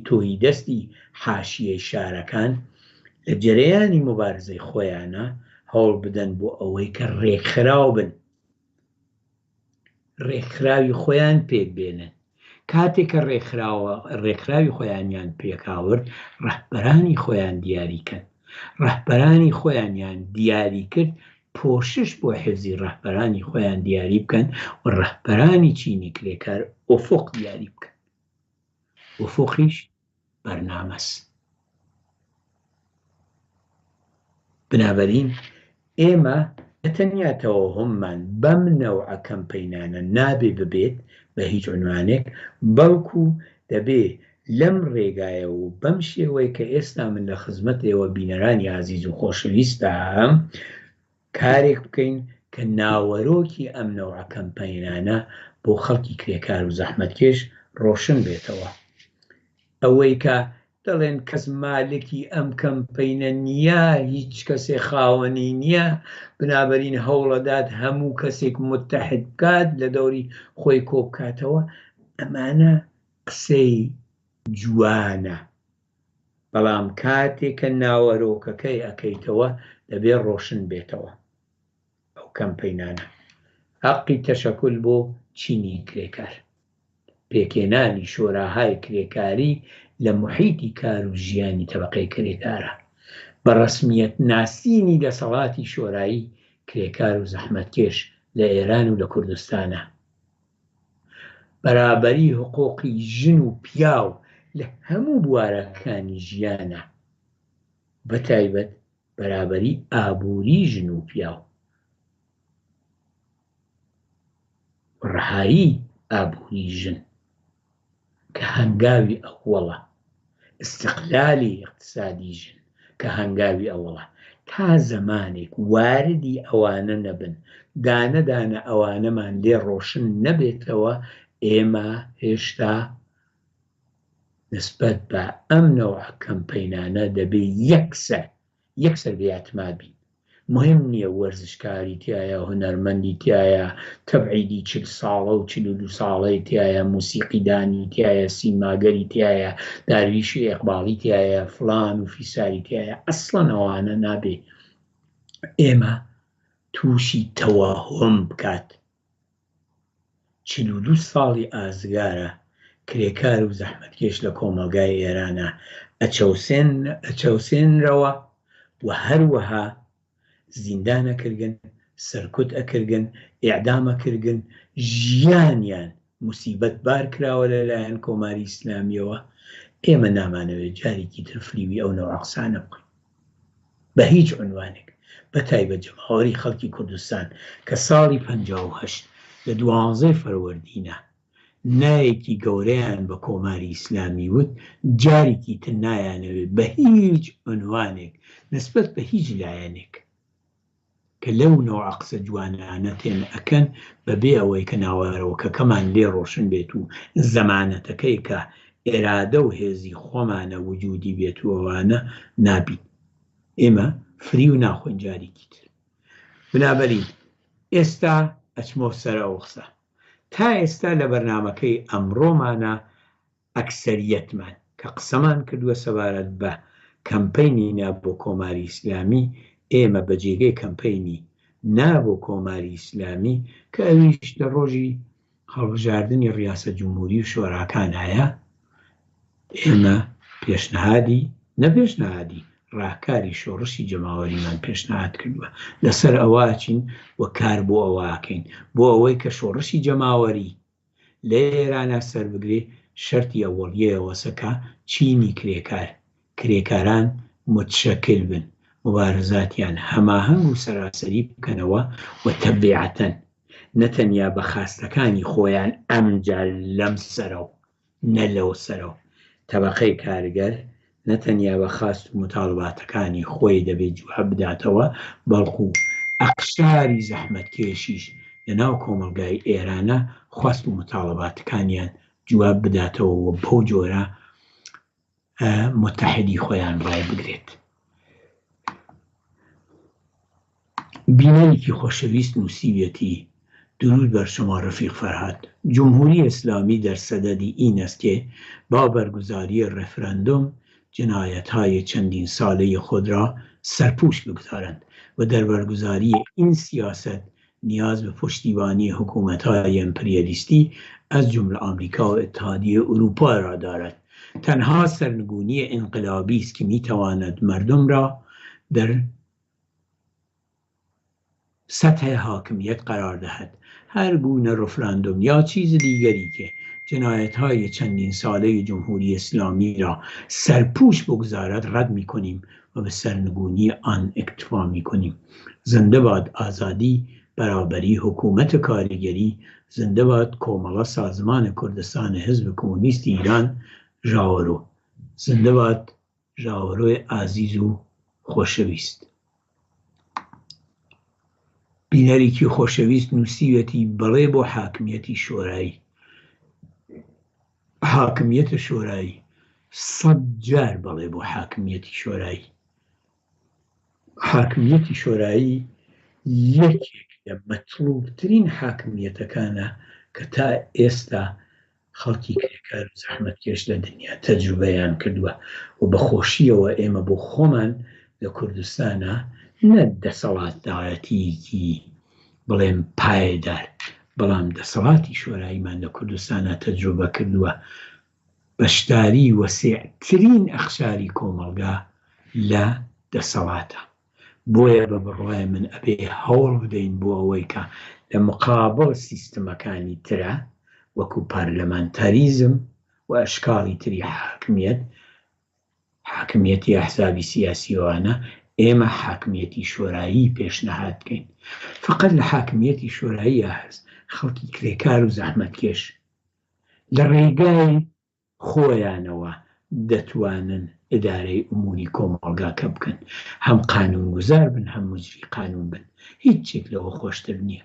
تۆهیدەستی حاشیەی شارەکان، لە جەرەیانی موبارزەی خۆیانا هەوڵ بدەن بۆ ئەوەی کە ڕێکخراو بن، ڕێکخراوی خۆیان پێک بێنن. کاتێک کە ڕێکخراوە ڕێکخراوی خۆیانیان پێکهاورد، ڕەهبەرانی خۆیان دیاری کەن. ڕەهبەرانی خۆیانیان دیاری کرد، پۆشش بۆ حیفزی ڕەهبەرانی خۆیان دیاری بکەن و ڕەهبەرانی چینی کرێکار ئوفوق دیاری بکەن. ئوفوقیش بەرنامەس. بنابەرین ئێمە نە تەنیا تەوەهوممان بەم نەوعە کەمپەینانە نابێ ببێت بە هیچ عنوانێک، بەڵکو دەبێ لەم ڕێگایە و بەم شێوەی کە ئێستا من لە خزمەت ئێوە بینەرانی ئازیز و خۆشەویستدام کارێک بکەین کە ناوەرۆکی ئەم نەوعە کەمپەینانە بۆ خەڵکی کرێکار و زەحمەتکێش ڕۆشن بێتەوە. ئەوەی کە. دەڵێن کەس مالکی ئەم کەمپەینە نییە، هیچ کەسێ خاوەنی نییە، بنابەرین هەوڵەدات هەموو کەسێک متحد بکات، لە دەوری خۆی کۆبکاتەوە، ئەمانە قسەی جوانە، بەڵام کاتێ کە ناوەرۆکەکەی ئەکەیتەوە دەبێ ڕۆشن بێتەوە ئەو کەمپەینانە. هەقی تەشەکول بۆ چینی کرێکار. پێکهێنانی شۆراهای کرێکاری لە موحیتی کار و ژیانی تەبەقەی کرێکارە. بە ڕەسمیەت ناسینی دەسەڵاتی شۆرایی کرێکار و زەحمەتکێش لە ئێران و لە کوردستانە. بەرابەری هقوقی ژن و پیاو لە هەموو بوارەکانی ژیانە بە تایبەت بەرابەری ئابووری ژن و پیاو و ڕەهایی ئابووری ژن کە هەنگاوی ئەوەڵە، ئیستقلالی ئیقتسادی ژن کە هەنگاوی ئەوەڵە، تا زەمانێک واردی ئەوانە نەبن، دانە دانە ئەوانەمان لێ ڕۆشن نەبێتەوە، ئێمە هێشتا نسبەت بە ئەم نەوعە کەمپەینانە دەبێ یەکسەر یەکسەر بێ ئیعتماد بین. مهم نیە وەرزشکاری تیایە هونەرمەندی تیایە تەبعیدی چل ساڵە و 42 ساڵەی تیایە موسیقیدانی تیایە سینماگەری تیایە دارویشی ئێقباڵی تیایە فلان و فیساری تیایە ئەسڵەن ئەوانە نابێ ئێمە تووشی تەوەهۆم بکات 42 ساڵی ئازگارە کرێکار و زەحمەتکێش لە کۆمەڵگای ئێرانە ئەچەوسێن ئەچەوسێنرەوە و هەروەها زیندان ئەکرگن، سەرکوت ئەکرگن، ئێعدام ئەکرگن، ژیانیان موسیبەت بار کراوە لە لایەن کۆماری ئیسلامییەوە، ئێمە نامانەوێت جارێکی تر فریوی ئەو نەوعە قسانە بخۆین. بە هیچ عونوانێک، بە تایبەت جەماوەری خەڵکی کوردستان کە ساڵی 58 لە دوانزەی فەروەردینە نایەکی گەورەیان بە کۆماری ئیسلامی وت، جارێکی تر نایانەوێت بە هیچ عونوانێک نسبەت بە هیچ لایەنێک کە لەو نەوعە قسە جوانانە تێن ئەکەن بە بێ ئەوەی کە ناوەرۆکەکەمان لێ ڕۆشن بێت و زەمانەتەکەی کە ئێرادە و هێزی خۆمانە وجودی بێت و ئەوانە نابین ئێمە فریو ناخۆین جارێکی تر. بنابەرین ئێستا ئەچمەوە سەر ئەو قسە. تا ئێستا لە بەرنامەکەی ئەمڕۆمانا ئەکسەریەتمان کە قسەمان کردووە سەبارەت بە کەمپەینی نا بۆ کۆماری ئیسلامی، ئێمە بە جێگەی کەمپەینی نا بۆ کۆماری ئیسلامی کە ئەویش لە ڕۆژی هەڵبژاردنی ڕیاسە جمهوری و شۆراکانایە، ئێمە پێشنهادی، نە پێشنهادی، ڕاهکاری شۆڕشی جەماوەریمان پێشنهاد کردووە. لەسەر ئەوە ئەچین و کار بۆ ئەوە ئەکەین. بۆ ئەوەی کە شۆڕشی جەماوەری لە ئێرانا سەربگرێ شەرتی ئەوەڵیەی ئەوەسە کە چینی کرێکار، کرێکاران متشەکل بن، موبارزاتیان هەماهەنگ و سەراسەری بکەنەوە و تەبیعەتەن نە تەنیا بە خاستەکانی خۆیان ئەمجار لەم سەرەو نە لەو سەرەو تەبەقەی کارگەر نە تەنیا بە خواست و موتاڵباتەکانی خۆی دەبێ جواب بداتەوە، بەڵکو ئەقشاری زەحمەتکێشیش لە ناو کۆمەڵگای ئێرانە خواست و موتاڵباتەکانیان جواب بداتەوە و بەو جۆرە موتەحیدی خۆیان ڕایبگرێت. بینەرێکی خۆشەویست نووسیویەتی، درود بر شما رفیق فرهاد، جمهوری اسلامی در صدد این است که با برگزاری رفراندوم جنایتهای چندین ساله خود را سرپوش بگذارند و در برگزاری این سیاست نیاز به پشتیبانی حکومتهای امپریالیستی از جمله آمریکا و اتحادیه اروپا را دارد. تنها سرنگونی انقلابی است که میتواند مردم را در سطح حاکمیت قرار دهد. هر گونه رفراندوم یا چیز دیگری که جنایت های چندین ساله جمهوری اسلامی را سرپوش بگذارد رد میکنیم و به سرنگونی آن اکتفا میکنیم. زنده باد آزادی، برابری، حکومت کارگری، زنده باد کۆمەڵە سازمان کوردستان حزب کمونیست ایران ژاوەرۆ. زنده باد ژاوەرۆی ئازیز و خۆشەویست. بینەرێکی خۆشەویست نووسیویەتی بەڵێ بۆ حاکمیەتی شۆرایی. حاکمیەتە شۆرایی. سەت جار بەڵێ بۆ حاکمیەتی شۆرایی. حاکمیەتی شۆرایی یەکێک لە مەتڵوبترین حاکمیەتەکانە کە تا ئێستا خەڵکی کرێکار و زەحمەتکێش لە دنیا تەجروبەیان کردووە و بە خۆشییەوە ئێمە بۆ خۆمان لە کوردستانا نە دەسەڵاتدارەتییەکی بڵێم پایەدار بەڵام دەسەڵاتی شۆراییمان لە کوردستانا تەجروبە کردووە بەشداری وەسیعترین ئەقشاری کۆمەڵگا لە دەسەڵاتە. بۆیە بە بڕوای من ئەبێ هەوڵ بدەین بۆ ئەوەی کە لە مقابڵ سیستمەکانی ترا وەکو پارلەمانتاریزم و ئەشکاڵی تری حاکمیەت، حاکمیەتی ئەحزابی سیاسی ئەوانە، ئێمە حاکمیەتی شۆرایی پێشنهاد بکەین. فەقەت لە حاکمیەتی شۆراییا هەست خەڵکی کرێکار و زەحمەتکێش لە ڕێگای خۆیانەوە دەتوانن ئیدارەی ئوموری کۆمەڵگاکە بکەن، هەم قانوونگوزار بن هەم موجری قانوون بن، هیچێک لەوە خۆشتر نییە.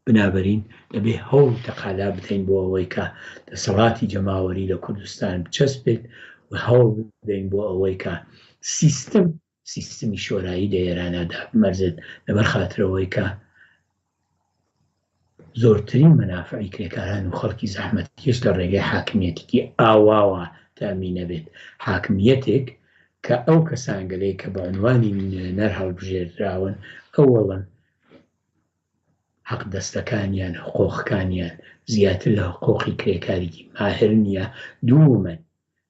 بنابەرین دەبێ هەوڵ و تەقالا بدەین بۆ ئەوەی کە دەسەڵاتی جەماوەری لە کوردستان بچەسپێت و هەوڵ بدەین بۆ ئەوەی کە سیستم سیستمی شۆرایی لە ئێرانا دابمەرزێت لەبەر خاترەوەی کە زۆرترین مەنافعی کرێکاران و خەڵکی زەحمەتکێش لە ڕێگەی حاکمیەتێکی ئاواوە تامین ئەبێت، حاکمیەتێک کە ئەو کەسانگەلەی کە بە عنوانی نوێنەر هەڵبژێردراون ئەوەڵەن حەقدەستەکانیان، حقوقەکانیان زیاتر لە حقوقی کرێکاریی ماهر نییە، دوومەن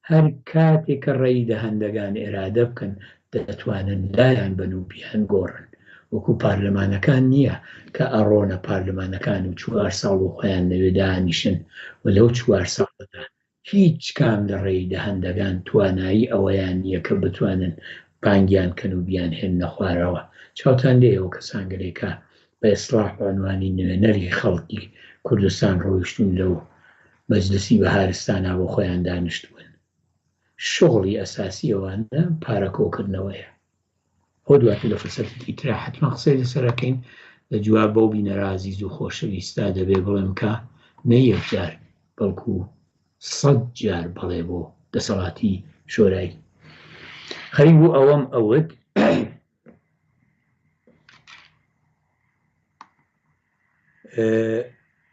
هەر کاتێ کە ڕەئی دەهەندەگان ئێرادە بکەن دەتوانن لایان بەن و بیان گۆڕن وەکو پارلەمانەکان نیە کە ئەڕۆنە پارلەمانەکان و چوار ساڵ و خۆیان لەوێ دانیشن و لەو چوار ساڵەدا هیچ کام لە ڕەئی دەهەندەگان توانایی ئەوەیان نیە کە بتوانن بانگیان کەن و بیان هێننە خوارەوە چاوتان لێیە ئەو کەسانگەلەی کە بە ئیسڵاح بە عنوانی نوێنەری خەڵکی کوردستان ڕۆیشتوون لەو مەجلسی بەهارستانا بۆ خۆیان دانیشتبوون. شوغڵی ئەساسی ئەوانە پارە کۆکردنەوەیە. ئەوە دواتر لە فرسەتێکی ترا حەتمەن قسەی لەسەر ئەکەین. لە جواب بەو بینەرە ئازیز و خۆشەویستە دەبێ بڵێم کە نە یەک جار بەڵکو سەت جار بەڵێ بۆ دەسەڵاتی شۆرایی. خەریک بوو ئەوەم ئەوت.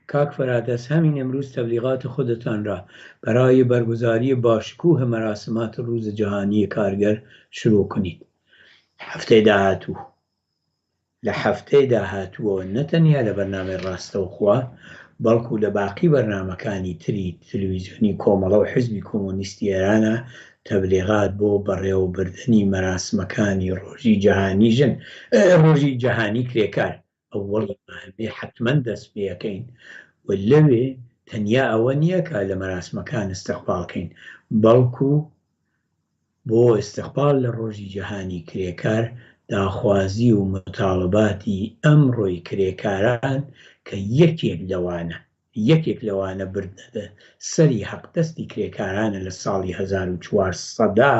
کاک فراد از همین امروز تبلیغات خودتان را برای برگزاری باشکوه مراسمات روز جهانی کارگر شروع کنید. هەفتەی داهاتوو لە هەفتەی داهاتووەوە نەتەنیا لە بەرنامەی ڕاستەوخوە بەڵکو لە باقی بەرنامەکانی تری تلویزیۆنی کۆمەڵە و حزبی کۆمۆنیستی ئێرانە تەبلیغات بۆ بەڕێوەبردنی مەراسمەکانی ڕۆژی جەهانی ژن ڕۆژی جەهانی کرێکار ئەوەڵی ماهەبێ حەتمەن دەست پێ ئەکەین و لەوێ تەنیا ئەوە نییە کە لە مەراسمەکان ئیستقباڵ کەین بەڵکو بۆ ئیستقباڵ لە ڕۆژی جەهانی کرێکار داخوازی و متاڵباتی ئەمڕۆی کرێکاران کە یەکێک لەوانە یەکێک لەوانە بردنە سەری حەقدەستی کرێکارانە لە ساڵی 1400 دا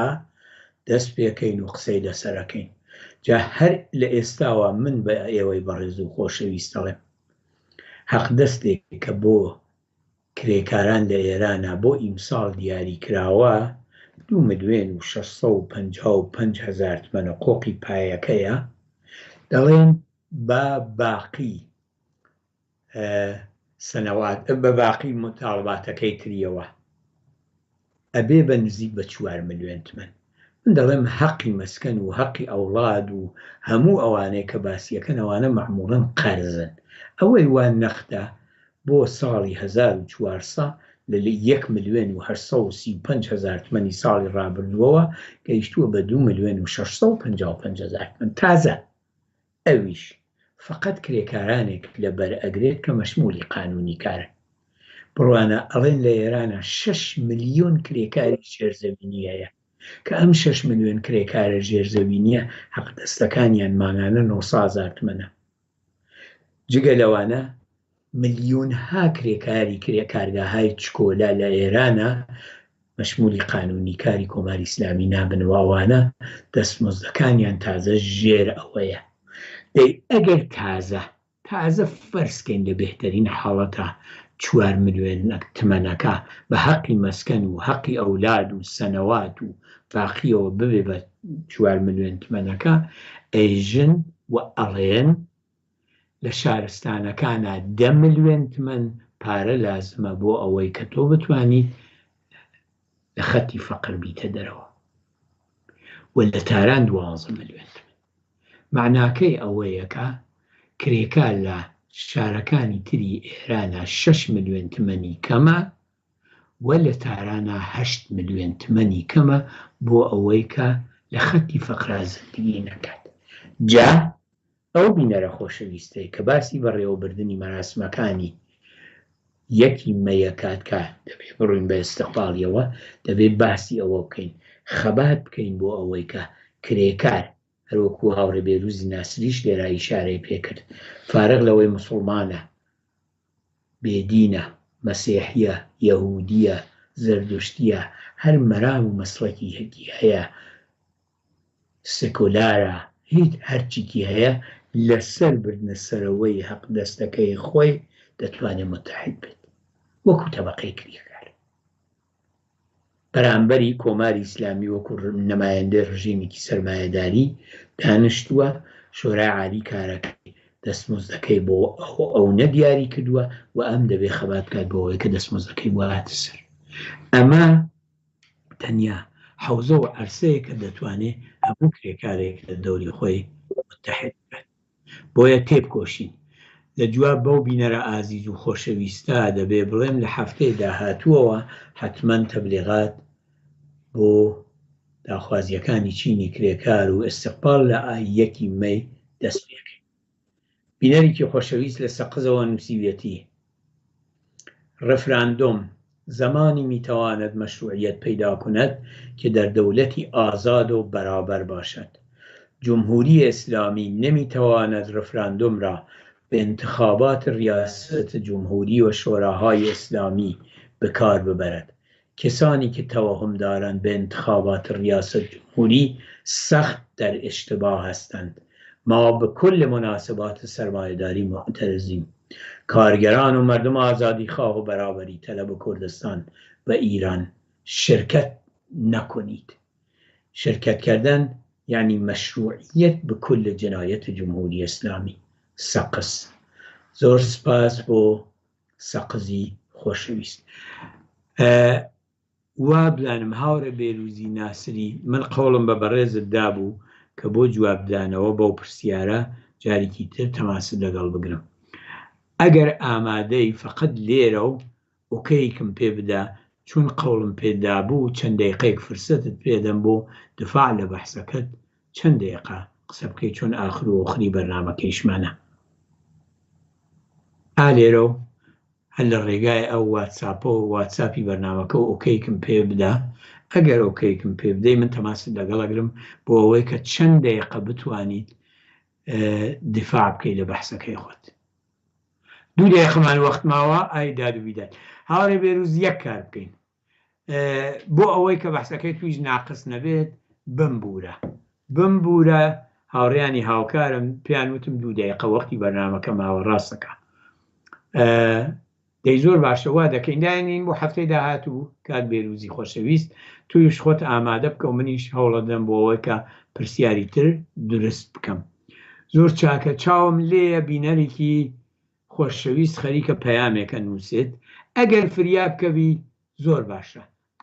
دەست پێکەین و قسەی لەسەر ئەکەین. جا هەر لە ئێستاوە من بە ئێوەی بەڕێز و خۆشەویست ئەڵێم حەقدەستێک کە بۆ کرێکاران لە ئێرانا بۆ ئیمساڵ دیاری کراوە دوو ملوێن و 655 هەزار تمەنە قۆقی پایەکەیە دەڵێن با باقی سنوات بە باقی متاڵباتەکەی تریەوە ئەبێ بە نزیک بە چوار ملیۆن تمەن. من دەڵێم هەقی مەسکەن و هەقی ئەوڵاد و هەموو ئەوانەی کە باسیەکەن ئەوانە مەعموڵەن قەرزن. ئەوەی وا نەختە بۆ ساڵی 1400 لە یەک ملیۆن و 835 هەزار تمەنی ساڵی ڕابردووەوە گەیشتووە بە دوو ملیۆن و 655 هەزار تمەن تازە ئەویش فەقەت کرێکارانێک لە بەر ئەگرێت کە مەشمولی قانونی کارن. بڕوانە ئەڵێن لە ئێرانا شەش ملیۆن کرێکاری ژێرزەوینی هەیە کە ئەم شەش ملیۆن کرێکارە ژێرزەوینیە حەقدەستەکانیان مانگانە نۆسە هەزار تمەنە. جگە لەوانە ملیۆنها کرێکاری کرێکارگاهای چکۆلە لە ئێرانا مەشمولی قانونی کاری کۆماری ئیسلامی نابن و ئەوانە دەستمزدەکانیان تازە ژێر ئەوەیە. دەی ئەگەر تازە تازە فەرز کەین لە بێهتەرین حاڵەتا. چوار ملوێن تمەنەکە بە هەقی مەسکەن و هەقی ئەولاد و سەنەوات و باقیەوە ببێ بە چوار ملوێن تمەنەکە، ئەیژن و ئەڵێن لە شارستانەکانا دە ملوێن تمەن پارە لازمە بۆ ئەوەی کە تۆ بتوانیت لە خەتی فەقر بیتە دەرەوە و لە تاران دوانزە ملوێن تمەن. مەعناکەی ئەوەیە کە کرێکار لە شارەکانی تری ئێرانا شەش ملوێن تمەنی کەمە و لە تارانا هەشت ملوێن تمەنی کەمە بۆ ئەوەی کە لە خەتی فەقرا زندگی نەکات. جا ئەو بینەرە خۆشەویستەی کە باسی بەڕێوەبردنی مەراسمەکانی یەکی مەیە کات کە دەبێ بڕۆین بە ئیستقباڵیەوە دەبێ باسی ئەوە بکەین خەبات بکەین بۆ ئەوەی کە کرێکار هەروەکو هاوڕێ بێروزی ناسریش لێرە ئیشارەی پێکرد فارغ لەوەی مسوڵمانە بێدینە مەسیحیە یەهودیە زەردوشتیە هەر مەرام و مەسڵەکی هەکی هەیە سکولارە هیچ هەرچیکی هەیە لەسەر بردنە سەرەوەی هەقدەستەکەی خۆی دەتوانێ متحد بێت وەکو تەبەقەی کریکار بەرامبەری کۆماری ئیسلامی وەکو نمایندەی ڕژێمێکی سەرمایەداری دانیشتووە شۆرای عالی کارەکەی دەستمزدەکەی بۆ ئەو ئەو نەدیاری کردووە و ئەم دەبێ خەبات بکات بۆ ئەوەی کە دەستمزدەکەی بۆ هاتە سەر ئەمە تەنیا حەوزە و عەرسەیە کە دەتوانێ هەموو کرێکارێک لە دەوری خۆی متحد بکات. بۆیە تێبکۆشین. لە جواب بەو بینەرە ئازیز و خۆشەویستە دەبێ بڵێم لە هەفتەی داهاتووەوە حەتمەن تەبلیغات بۆ داخوازییەکانی چینی کرێکار و ئیستقباڵ لە یەکی مەی دەست پێکەین. بینەرێکی خۆشەویست لە سەقزەوە نووسیویەتی، رفراندوم زمانی میتواند مشروعیت پیدا کند که در دولتی آزاد و برابر باشد. جمهوری اسلامی نمیتواند رفراندوم را به انتخابات ریاست جمهوری و شوراهای اسلامی به کار ببرد. کسانی که توهم دارند به انتخابات ریاست جمهوری سخت در اشتباه هستند. ما به کل مناسبات سرمایه‌داری معترضیم. کارگران و مردم آزادی خواه و برابری طلب کردستان و ایران شرکت نکنید. شرکت کردن یعنی مشروعیت به کل جنایت جمهوری اسلامی. سقز. زۆر سپاس بۆ سەقزی خۆشەویست. وابزانم هاوڕێ بێروزی ناسری من قەوڵم بە بەڕێزت دابوو کە بۆ جوابدانەوە بەو پرسیارە جارێکی تر تەماست لەگەڵ بگرم. ئەگەر ئامادەی فەقەت لێرە و ئۆکەیکم پێ بدە چون قەوڵم پێت دابوو چەند دەیقەیەک فرسەتت پێدەم بۆ دفاع لە بەحسەکەت چەند دەیقە قسە بکەی چون ئاخر و ئۆخری بەرنامەکەیشمانە ئا لێرە و هەر لە ڕێگای ئەو واتساپەوە واتساپی بەرنامەکە و ئۆکەیکم پێ بدە ئەگەر ئۆکەیکم پێ بدەی من تەماست لەگەڵ ئەگرم بۆ ئەوەی کە چەند دەیقە بتوانیت دفاع بکەی لە بەحسەکەی خۆت دوو دەیقەمان وەخت ماوە ئای داد و بیداد هاوڕێ بێروز یەک کار بکەین بۆ ئەوەی کە بەحسەکەی تویش ناقس نەبێت بمبورە بمبورە هاوڕیانی هاوکارم پێیان وتم دوو دەیقە وەختی بەرنامەکە ماوە ڕاستەکە دەی زۆر باشە وا دەکەین داینین بۆ هەفتەی داهاتوو کاک بێروزی خۆشەویست تویش خۆت ئامادە بکە و منیش هەوڵەدەم بۆ ئەوەی کە پرسیاری تر دروست بکەم زۆر چاکە چاوم لێیە بینەرێکی خۆشەویست خەریکە پەیامێک ئەنووسێت ئەگەر فریا بکەوی زۆر باشە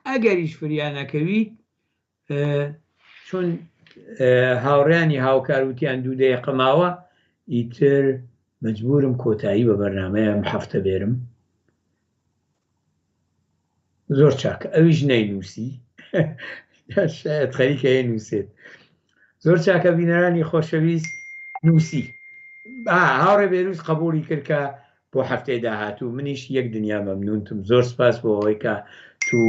ئەگەریش فریا نەکەویت چون هاوڕیانی هاوکار وتیان دوو دەیقە ماوە ئیتر مجبورم کۆتایی بە بەرنامەی ئەم هەفتە بێرم زۆر چاکە ئەویش نەینووسی شاید خەریکە نووسێت زۆر چاکە بینەرانی خۆشەویست نووسی هاوڕێ بێروز قبولی کرد کە بۆ هەفتەی داهاتوو منیش یەک دنیا مەمنونتم زۆر سپاس بۆ ئەوەی کە تو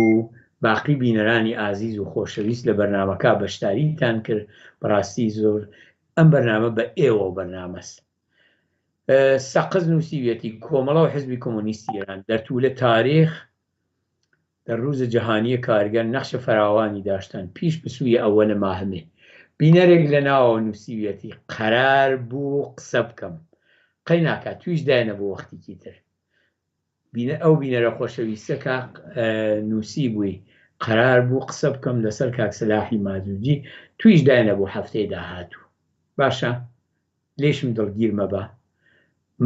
باقی بینەرانی ئازیز و خۆشەویست لە بەرنامەکە بەشداریتان کرد بەڕاستی زۆر ئەم بەرنامە بە ئێوە بەرنامەس سەقز نووسیویەتی کۆمەڵە و حزبی کۆمۆنیستی ئێران در طول تاریخ در روز جهانی کارگر نقش فراوانی داشتند پیش به سوی اول ماه مه بینەرێک لە ناوەوە نووسیویەتی قەرار بوو قسە بکەم قەی ناکات تویش داینە بۆ وەختیکی تر. بینە ئەو بینەرە خۆشەویستە کە نووسی بووی قەرار بوو قسە بکەم لەسەر کاک سەلاحی مازوجی تویش داینە بۆ هەفتەی داهاتوو باشە لێشم دڵگیر مەبە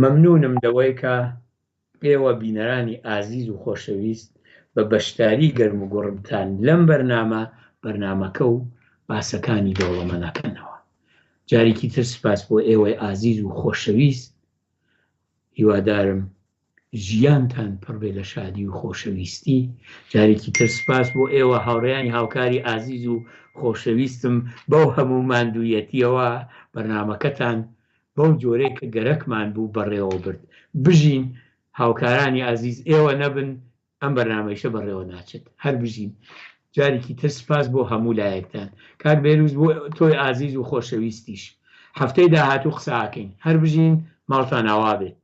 مەمنونم لەوەی کە ئێوە بینەرانی ئازیز و خۆشەویست بە بەشداری گەرم و گوڕمتان لەم بەرنامە بەرنامەکە و باسەکانی دەوڵەمەنەکەنەوە جارێکی تر سپاس بۆ ئێوەی ئازیز و خۆشەویست هیوادارم ژیانتان پڕ بێ لە شادی و خۆشەویستی. جارێکی تر سوپاس بۆ ئێوە هاوڕێیانی هاوکاری ئازیز و خۆشەویستم بەو هەموو ماندوویەتیەوە بەرنامەکەتان بەو جۆرەی کە گەرەکمان بوو بەڕێوە برد. بژین هاوکارانی ئازیز ئێوە نەبن ئەم بەرنامەیشە بەڕێوە ناچێت. هەر بژین. جارێکی تر سپاس بۆ هەموو لایەکتان. کاک بێروز بۆ تۆی ئازیز و خۆشەویستیش. هەفتەی داهاتوو قسە ئەکەین. هەر بژین ماڵتان ئاوا بێت.